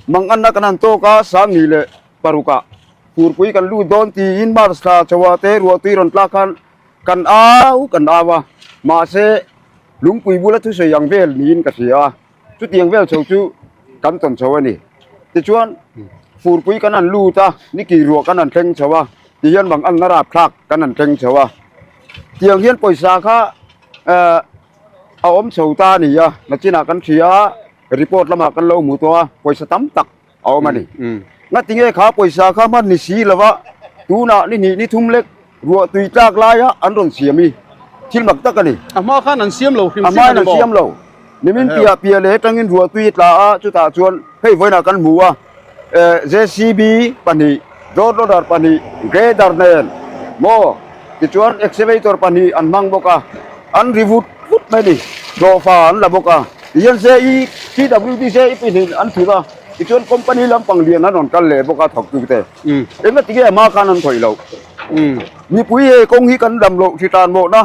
manganna kan han tawk a, Sangni leh Parukah furpui kan lut dawn tiin March thla chauha te ruahtui rawn tlak khan Kan au kan au a, mahse lungpui bula thusawi ang vel niin ka hria a, chutiang vel chho chu kan tawn chho a ni. Tichuan furpui kan han lut a, niki ruah kan han thleng chho a, tihian bang anna rapthlak kan han thleng chho a. Tiang hian pawisa kha eh a awm chho ta a ni a, nachinah kan hria a, report lamah kan lo hmu tawh a, pawisa tam tak a awm a ni. Ngati nge kha pawisa kha hman ni si lova tunah ni hnih ni thum lek ruah tui tlak laia an rawn siam hi thil mak tak a ni. A hma khan an siam lo hrim hrim a ni maw? A hmain an siam lo. Nimin piah piah leh atangin ruah tui a tla a, chutah chuan hei vawiinah kan hmu a, JCB pahnih, road loader pahnih, grader nen maw tichuan excavator pahnih an hmang bawk a, an ri vut vut mai a ni. Hlawhfa an la bawk a, tihian JE, PWD JE pahnih an thut a. Tichuan company lampang lian an rawn kal leh bawk a thawktute. Engati nge a hma khan an khawih loh? Mipui he kawng hi kan dam loh hri tan mawhna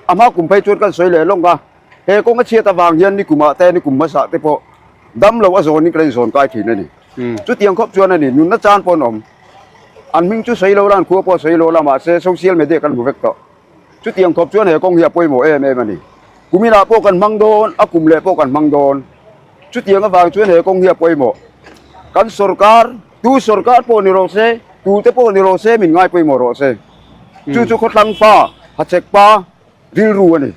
a hma kum phei chuan kan sawi leh lawng a. He kawng a chhiat avang hian ni kumah te ni kum hmasa te pawh dam loh a zawnin kan inzawn kai thin a ni. Chutiang khawp chuan a ni nunna chan pawh an awm. An hming chu sawi lo la an khua pawh sawi lo la mahse social media kan hmu vek tawh. Chutiang khawp chuan he kawng hi a pawimawh em em a ni. Kuminah pawh kan hmang dawn, a kum leh pawh kan hmang dawn. Chutiang avang chuan he kawng hi a pawimawh. Kan sorkar, tu sorkar pawh ni rawh se, tute pawh ni rawh se min ngai pawimawh rawh se. Chu chu khawthlang pa, hachhek pa rilru a ni.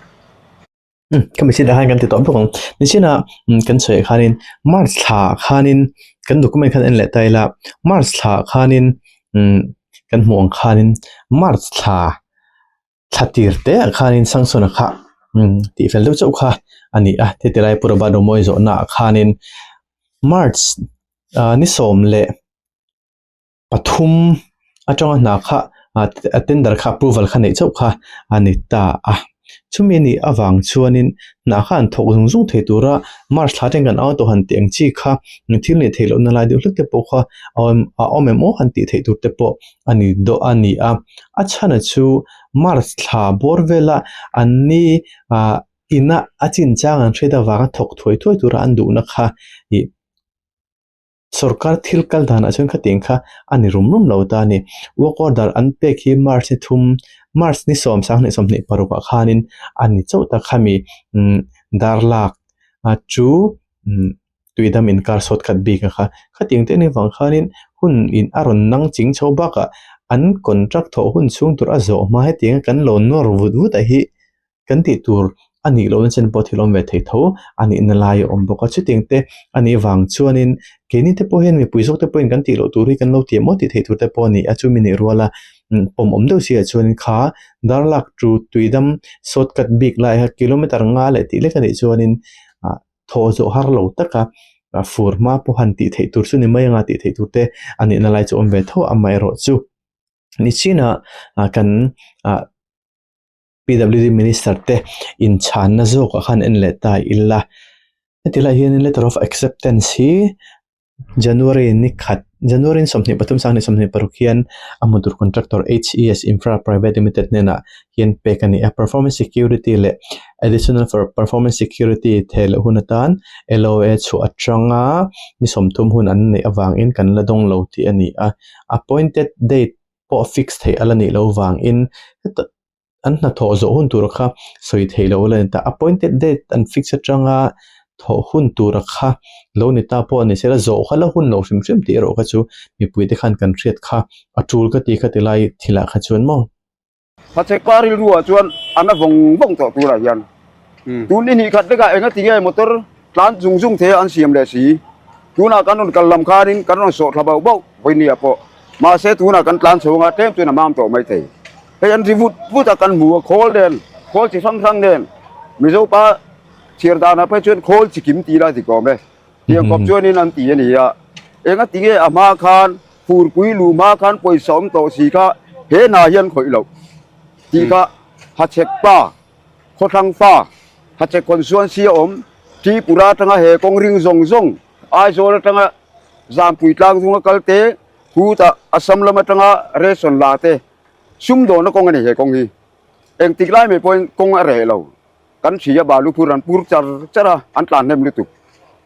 Ka machine ah khan kan ti tawh bawk ang. Machine ah kan sawi ah khanin March thla ah khanin kan document khan en leh ta ila March thla ah khanin kan hmuh ang khanin March thla thla tir te ah khanin Samson a kha tih fel deuh chauh kha a ni a heti lai Pu Robert Romawi zawhna ah khanin March ni sawm leh pathum atanga hna kha ah tender kha approval kha neih chauh kha a ni ta a. Chumi a nih avang chuanin hna kha an thawk zung zung thei tura March thla atangin kan au tawh han tih ang chi kha thil nih theih lohna lai deuh hlek te pawh kha a awm a awm em aw han tih theih tur te pawh a ni dawh a ni a. A chhana chu March thla bawr vela an ni ah ina a chinchang an hriat avanga thawk thuai thuai tura an duhna kha ih Sorkar thil kal danah chuan khatiang kha a ni rum rum lo ta a ni. Work order an pek hi March ni thum, March ni sawm sanghnih 26 ah khanin a ni chauh ta khami darlak chu tuidam inkar sawt khat bik a kha. Khatiang te anih vang khanin hun in a rawn nang ching chho bakah an contract thawh hun chhung tur a zawh hma hetianga kan lo nawr vut vut a hi kan tih tur a nih lohna chen pawh thil awm ve thei tho a nihna lai a awm bawk a. Chutiang te a nih vang chuanin keini te pawh hian mipui zawk te pawhin kan tih loh tur hi kan lo tih maw tih theih tur te pawh a ni a. Chumi nih ruala pawm awm deuh si ah chuanin kha darlak chu tuidam shortcut bik lai kha kilometer nga leh tih lek a nih chuanin ah thaw zawh har lo taka fur hma pawh han tih theih tur chu ni mai anga tih theih tur te a nihna lai chu awm ve tho amaherawhchu chu nichinah kan ah. PWD Minister te inchhanna zawkah khan en leh ta ila. Heti lai hianin letter of acceptance hi January ni khat January ni 23 sanghnih 26 hian a hmu tur contractor HES Infra Private Limited hnenah hian pek a ni a. Performance security leh additional for performance security theh leh hun atan LOA chhuah atanga ni 30 hun an neih avangin kan la dawng lo tih a ni a. Appointed date pawh fix theih a la nih loh vangin heta an hnathawh zawh hun tur kha sawi theih loh a la ni ta. Appointed date an fix atanga thawh hun tura kha lo ni ta pawh a ni sela zawh kha la hun lo hrim hrim tih erawh kha chu mipui te khan kan hriat kha a tul ka ti kha ti lai thilah kha chuan maw. Hachhek pa rilruah chuan a na vawng vawng tawh turah hian tun ni hnih khat vekah enga ti nge motor tlan zung zung thei a an siam leh si. Tunah kan rawn kal lam khanin kan rawn sawh thla bauh bauh vawinia pawh. Mahse tunah kan tlan chho anga tlem chuan a mam tawh mai thei. Hei an ri vut vut a kan hmu a khawl nen khawl chi hrang hrang nen Mizo pa chhiar danah phei chuan khawl chi kim tih lai dik awm e. Tiang kawp chuanin an ti a ni a. Enga ti nge a hma khan furpui luh hma khan pawisa awm tawh si kha he hna hian khawih loh tih kha Hachhek pa Khawthlang fa Hachhek Constituency a awm Tripura atanga he kawng ring zawng zawng Aizawl atanga Zampui tlang zunga kal te, Hutah Assam lam atanga ration la te sumdawnna kawng a ni he kawng hi. Engtik lai mai pawhin kawng a reh lo. Kan hria balu phur an pur char char a, an tlan hnem lutuk.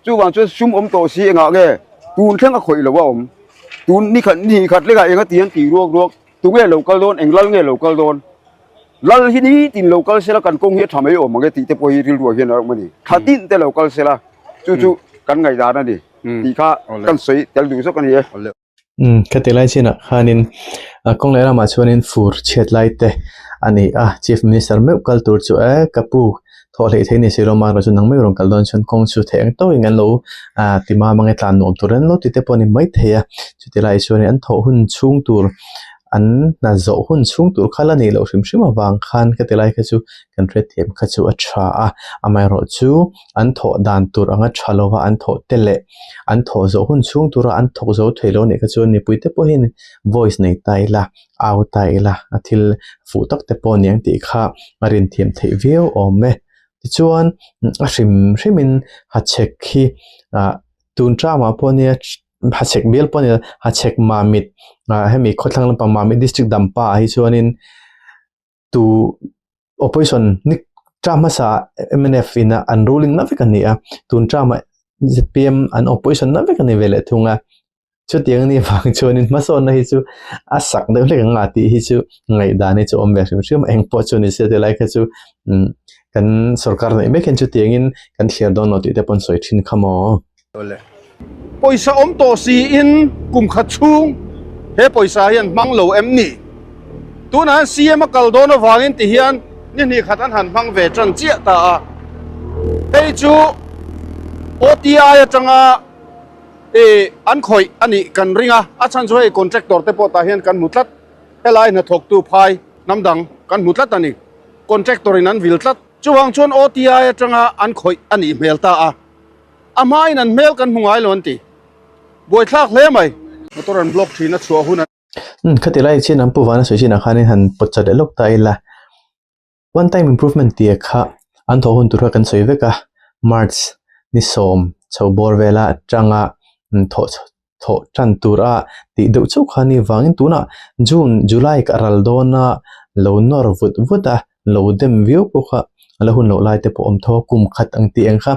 Chuvang chuan sum awm tawh si engah nge tun thleng a khawih lo a awm. Tun ni khat ni khat lekah enga ti an tih ruak ruak, tunge lo kal dawn, eng lal nge lo kal dawn. Lal hi nitin lo kal sela kan kawng hi a tha mai awm ang e tih te pawh hi rilruah hian a awm a ni. Thla tin te lo kal sela chu chu kan ngaihdan a ni. tih kha kan sawi tel duh zawk a ni e. Umm khati lai chinah khanin kawng leh lamah chuanin fur chhiat lai te a ni a, Chief Minister meuh kal tur chu e ka pu thawh hleih theih ni si lo mahrawh chu nang meuh rawn kal dawn chuan kawng chu theih ang tawkin an lo ah ti mam ang e tlan nuam tur an lo ti te pawh a ni maithei a, chuti lai chuanin an thawh hun chhung tur an hna zawh hun chhung tur kha la nih loh hrim hrim avang khan khati lai kha chu kan hrethiam kha chu a tha a, amaherawhchu an thawh dan tur anga tha lova an thawh te leh an thawh zawh hun chhung tura an thawk zo thei lo nih kha chuan mipui te pawh hian voice nei ta ila au ta ila a thil fuh tak te pawh aniang tih kha a rin thiam theih viau awm e tichuan a hrim hrim in hachhek hi ah tun tramah pawh nia hachhek bial pawh a ni lo hachhek mamit ah hemi khawthlang lampang mamit district dampa ah hi chuanin tu opposition ni term hmasa mnf in a an ruling na vek a ni a tun term ah zpm an opposition na vek a ni ve leh thung a chutiang a nih vang chuanin hmasawnna hi chu a sak deuh hlek ang a tih hi chu ngaihdan hi chu awm ve hrim hrim a engpawh chu ni se tilai kha chu umm kan sorkar neih mek hian chutiangin kan thlir dawn lo tih te pawh an sawi thin kha maw. Pawisa awm tawh siin kum khat chhung he pawisa hi an hmang lo em ni? Tunah hian CM a kal dawn avangin ti hian ni hnih khat an han hmang ve tan chiah ta a. Hei chu OTI atanga ih an khawih a nih kan ring a, a chhan chu hei contractor te pawh tah hian kan hmu tlat. Helai hnathawktu phai hnam dang kan hmu tlat a ni. Contractor in an vil tlat. Chuvang chuan OTI atanga an khawih a nih hmel ta a. A hmain an hmel kan hmu ngai lo an ti. Buaithlak hle mai. Motor an block thin a chhuah hun a. Umm khati lai chin an pu vana sawi chinah khanin han pawt chat leh lawk ta ila. One time improvement tih kha an thawh hun tur kha kan sawi vek a, March ni sawm chho bawr vela atanga thawh thawh tan tur a tih deuh chauh kha ni vangin tunah June, July ka ral dawn a lo nawr vut vut a, lo dem viau pawh kha a la hun loh lai te pawh a awm tho a, kum khat ang tih ang kha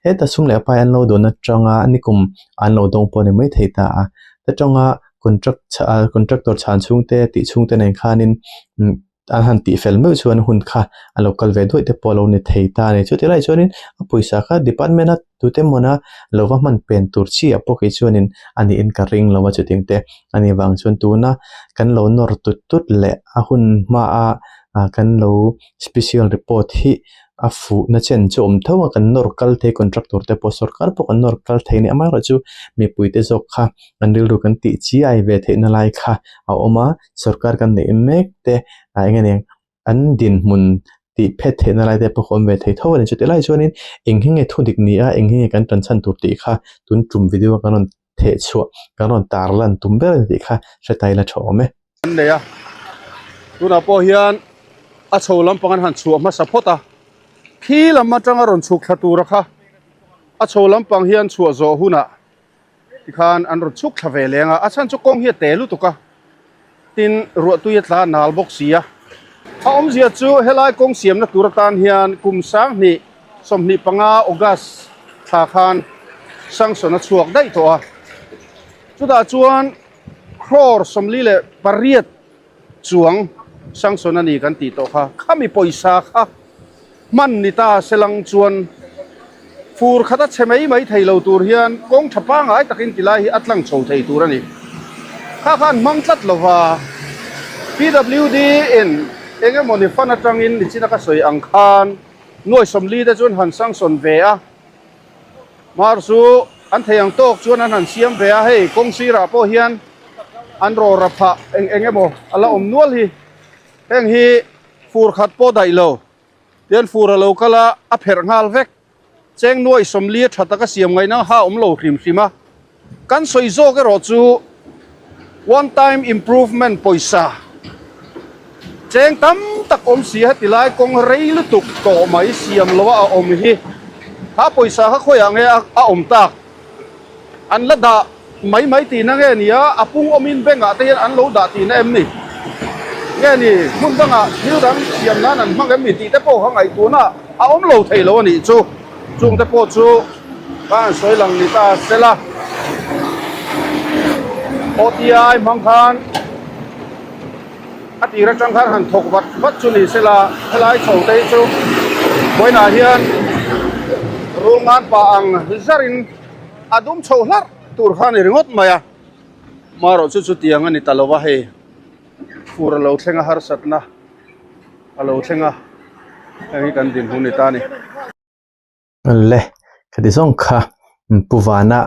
heta sum leh pai an lo dawn atanga nikum an lo dawng pawh a ni maithei ta a, ta tanga contract contractor chhan chhungte tih chhungte nen khanin an han tih fel meuh chuan hun kha a lo kal ve duaih te pawh a lo ni thei ta a ni. Chuti lai chuanin a pawisa kha department a tute mawna lo va hman pen tur chi ah pawh kei chuanin a niin ka ring lo a chutiang te a nih vang chuan tuna kan lo nawr tut tut leh a hun hmaa kan lo special report hi a fuhna chen chu a awm tho a kan nawr kal thei contractor te pawh sorkar pawh kan nawr kal thei a ni amaherawhchu mipui te zawk kha kan rilru kan tih chiai ve theihna lai kha a awm a. Sorkar kan neih mek te ah eng nge niang an dinhmun tih phet theihna lai te pawh ka awm ve thei tho a ni. Chutih lai chuanin eng hi nge thu dik ni a, eng hi nge kan tan chhan tur tih kha tun tum video a kan rawn theh chhuah, kan rawn tar lan tum ber a ni tih kha hre ta ila tha awm e. An nei a, tunah pawh hian a chho lampang an han chhuah hmasa phawt a, khi lam atanga rawn chhuk thla tura kha a chho lampang hian chhuah zawh hunah Tikhan an rawn chhuk thla ve leng a, a chhan chu kawng hi a te lutuk a, tin ruahtui a tla nal bawk si a. A awmzia chu helai kawng siamna tur atan hian kum 2025 August thla khan sanction a chhuak daih tawh a, chutah chuan crore 48 chuang sanction a ni kan tih tawh kha, khami pawisa kha hman ni ta selang chuan fur khat a chhe mai mai thei lo tur hian kawng tha pangai takin ti lai hi a tlang chho thei tur a ni. Kha khan hmang tlat lova PWD in eng emawni fan atangin nichina ka sawi ang khan nuai 40 te chuan han sanction ve a, Mar chu an thei ang tawk chuan an han siam ve a, hei kawng sirah pawh hian an rawra phah eng eng emaw a la awm nual hi. Heng hi fur khat pawh daih lo, tian fur a lo kal a, a pherh nghal vek. Cheng nuai 40 a tha taka siam ngaihna ha awm lo hrim hrim a. Kan sawi zawk erawh chu one time improvement pawisa cheng tam tak awm si a heti lai kawng rei lutuk tawh mai siam lo a a awm hi kha pawisa kha khawiah nge a awm tak an la dah mai mai tihna nge ni a a pung awmin bank ah te hian an lo dah tihna em ni nge ni hmun dangah thil dang siam nan an hmang em ni tih te pawh kha ngaihtuahna a awm lo thei lo a nih chu. Chungte pawh chu ka han sawi lang ni ta sela. OTI hmang khan a tir atang khan han thawk vat vat chu ni sela helai chho te hi chu vawiinah hian rul ngan pah ang zarin a dum chho hlarh tur kha a ni ringawt mai a. Marawh chu chutiang a ni ta lo va hei fur a lo thleng a harsatna. a lo thleng a heng hi kan dinhmun ni ta a ni. Le khati zawng kha Pu Vana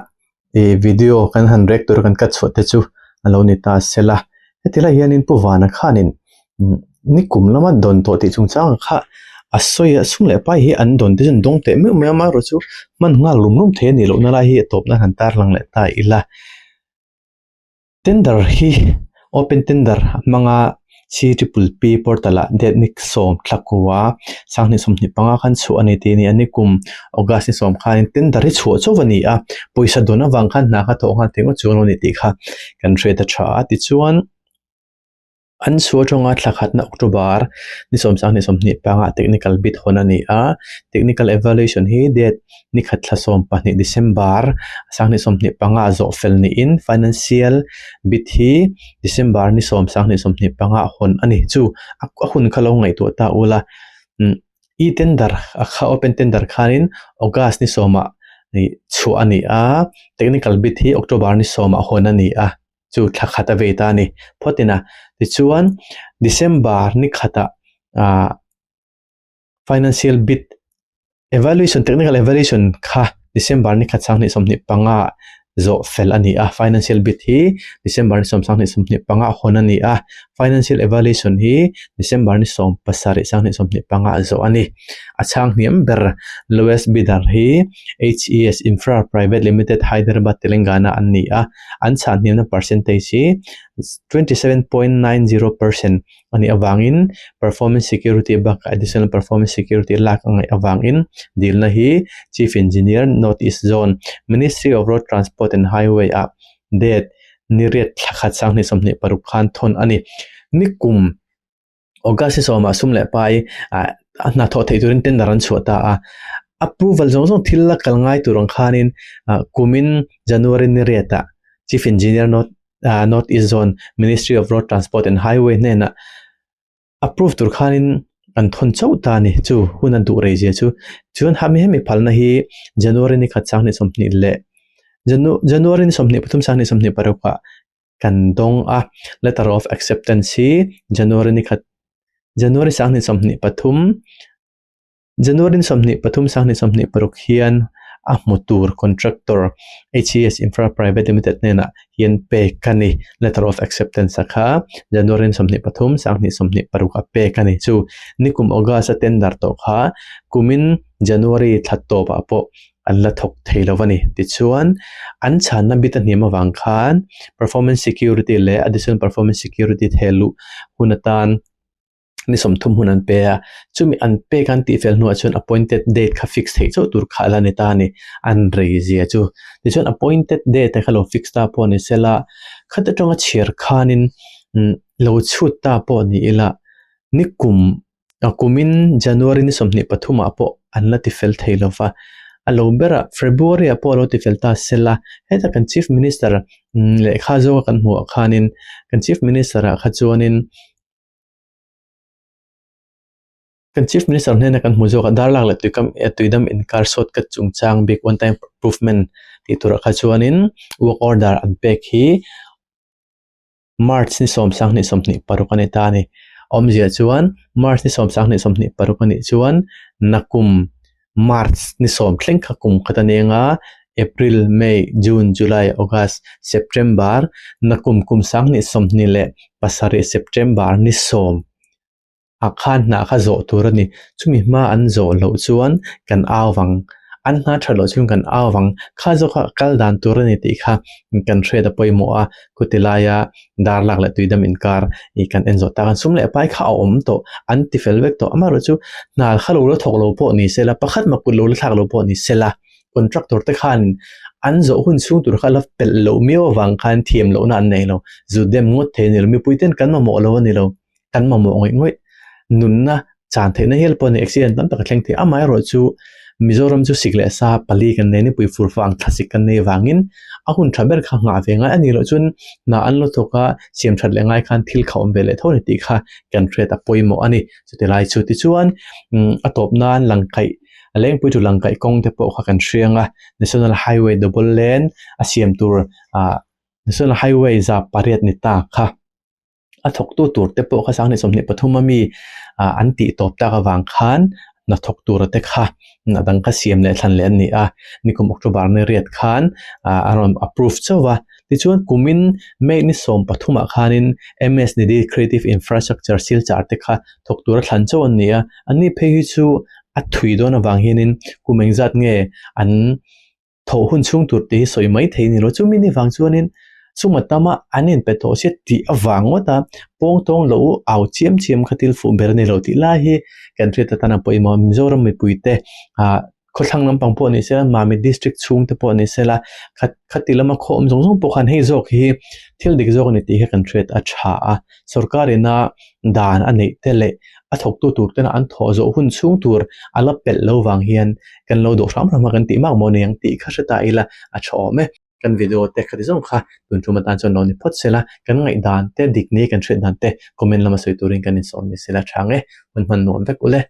ih video kan han rek tur kan cut chhuah te chu a lo ni ta sela heti lai hianin Pu Vana khanin nikum lama dawn tawh tih chungchang kha a sawi a sum leh pai hi an dawn te chu an dawng teh meuh mai a amaherawhchu hman nghal rum rum thei a nih lohna lai hi a tawpna han tarlang leh ta ila. Tender hi open tender a hmang a, C triple P portal ah date ni sawm thla kua 2025 khan chhuah a ni tih a ni a, nikum August ni sawm khanin tender hi chhuah chauh a ni a, pawisa dawn avang khan hna kha thawh nghal thei ngawt chuang lo a ni tih kha kan hriat a tha a, tichuan. An chhuah atanga thla khatna October ni 2025 technical bid hawn a ni a, technical evaluation hi date ni khat thla 12 December 2025 zawh fel niin financial bid hi December ni 10 2025 hawn a ni. Chu a hun kha lo ngaihtuah ta ula e-tender a kha open tender khanin August ni sawmah chhuah a ni a, technical bid hi October ni sawmah hawn a ni a. chu thla khat a vei ta a ni phawt in a tichuan December ni khatah ah financial bid evaluation technical evaluation kha December ni khat 2025 zawh fel a ni a financial bid hi December ni 2025 hawn a ni a financial evaluation hi December ni 17 2025 zawh a ni a chhang hniam ber lowest bidder hi H_E_S Infra Private Limited Hyderabad Telangana an ni a. An chhah hniamna percentage hi 27.90 percent. a nih avangin performance security bakah additional performance security lak a ngaih avangin dilna hi Chief Engineer, North East Zone, Ministry of Road Transport and Highway ah date ni riat thla khat 2026 khan thawn a ni. Nikum August ni sawmah sum leh pai ah a hna thawh theih turin tender an chhuah ta a, approval zawng zawng thil la kal ngai tur ang khanin ah kumin January ni riatah Chief Engineer North ah North East Zone Ministry of Road Transport and Highway hnenah approve tur khanin an thawn chauh ta a ni chu hun a duh rei zia chu chuan hami hemi phalna hi January ni khat 2020 leh January ni 23 2026 ah kan dawng a, letter of acceptance hi January ni khat January 2023 January ni 23 2026 hian a hmu tur contractor HES Infra Private Limited hnenah hian pek a ni. Letter of acceptance a kha January ni 23 2026 a pek a ni. Chu nikum August a tender tawh kha kumin January thla tawpah pawh an la thawk thei lo a ni. Tichuan, an chhanna bit a hniam avang khan performance security leh additional performance security theh luh hun atan ni 30 hun an pe a. Chumi an pek an tihfel hnuah chuan appointed date kha fix theih chauh tur kha a la ni ta a ni. An rei zia chu. Tichuan appointed date kha lo fix ta pawh ni sela, khata tanga chhiar khanin lo chhut ta pawh ni ila, ni kum A kumin January ni 23 ah pawh an la tifel thei lo va, a lo berah February ah pawh a lo tifel ta sela, heta kan Chief Minister lehkha zawka kan hmuh ah khanin kan Chief Minister ah kha chuanin kan Chief Minister hnena kan hmuh zawkah Darlak leh Tuikam Tuidam inkar shortcut chungchang bik one time improvement tih turah kha chuanin work order an pek hi March ni 10 2026 a ni ta a ni. Awmzia chuan March ni 10 26 a nih chuan nakum March ni sawm thleng kha kum khat a ni anga April, May, June, July, August, September nakum kum 2027 September ni sawm a khan hna kha zawh tur a ni. Chumi hma an zawh loh chuan kan au vang, an hna that loh chuan kan au vang, kha zawk kha kal dan tur a ni tih kha kan hriat a pawimawh a, khuti laia dar lak leh tuidam inkar ih kan en zawh tak a, sum leh pai kha a awm tawh, an ti fel vek tawh, amaherawhchu hna kha lo la thawk lo pawh ni se la, pakhat mah kut lo la thlak lo pawh ni se la, contractor te khan an zawh hun chhung tur kha la pelh loh miau avang khan thiam lohna an nei lo, zu dem ngawt thei a ni lo, mipui ten kan mamawh lo a ni lo. kan mamawh ngawih ngawih nunna chan theihna hial pawh a ni accident tam tak a thleng thei amaherawh chu Mizoram chu sik leh sa pali kan nei nipui fur fang thlasik kan nei vangin a hun tha ber kha nghah ve ngai a nih loh chuan hna an lo thawk a siam that leh ngai khan thil kha awm ve leh tho a ni tih kha kan hriat a pawimawh a ni chuti lai chu tichuan a tawp nan langkaih a lengpui chu langkaih kawng te pawh kha kan hriang a National Highway double lane a siam tur ah National Highway 800 ni ta kha. a thawktu tur te pawh kha 2023 a mi ah an tih tawp tak avang khan hnathawk tur te kha a dang kha siam leh thlan leh an ni a nikum October ni riat khan ah a rawn approve chauh va tichuan kumin May ni 13 ah khanin M_S Nidhi Creative Infrastructure Silchar te kha thawk tura thlan chauh an ni a ani phei hi chu a thui dawn avang hianin kum engzat nge an thawh hun chhung tur tih hi sawi mai thei a ni lo. Chumi ni vang chuanin chuma tama an inpe tawh sia tih avang ngawt a pawng tawng lo au chiam chiam kha thil fuh ber a ni lo tih lai hi kan hriat atan a pawimawh a. Mizoram mipuite ah khawthlang lampang pawh ni sela Mami district chhung te pawh ni sela khat khati lama khaw awm zawng zawng pawh khan hei zawk hi thil dik zawk a ni tih hi kan hriat a tha a. Sorkar ina dan a neih te leh a thawktu tur tena an thawh zawh hun chhung tur a la pelh lo vang hian kan lo dawh hram hram a kan tih mak maw niang tih kha hre ta ila a tha awm e. Kan video te khati zawng kha tun tum atan chuan lo ni phawt sela, kan ngaihdan te dik ni kan hriat dan te comment lama sawi turin kan insawm ni sela tha nge, hun hman nuam vek ule.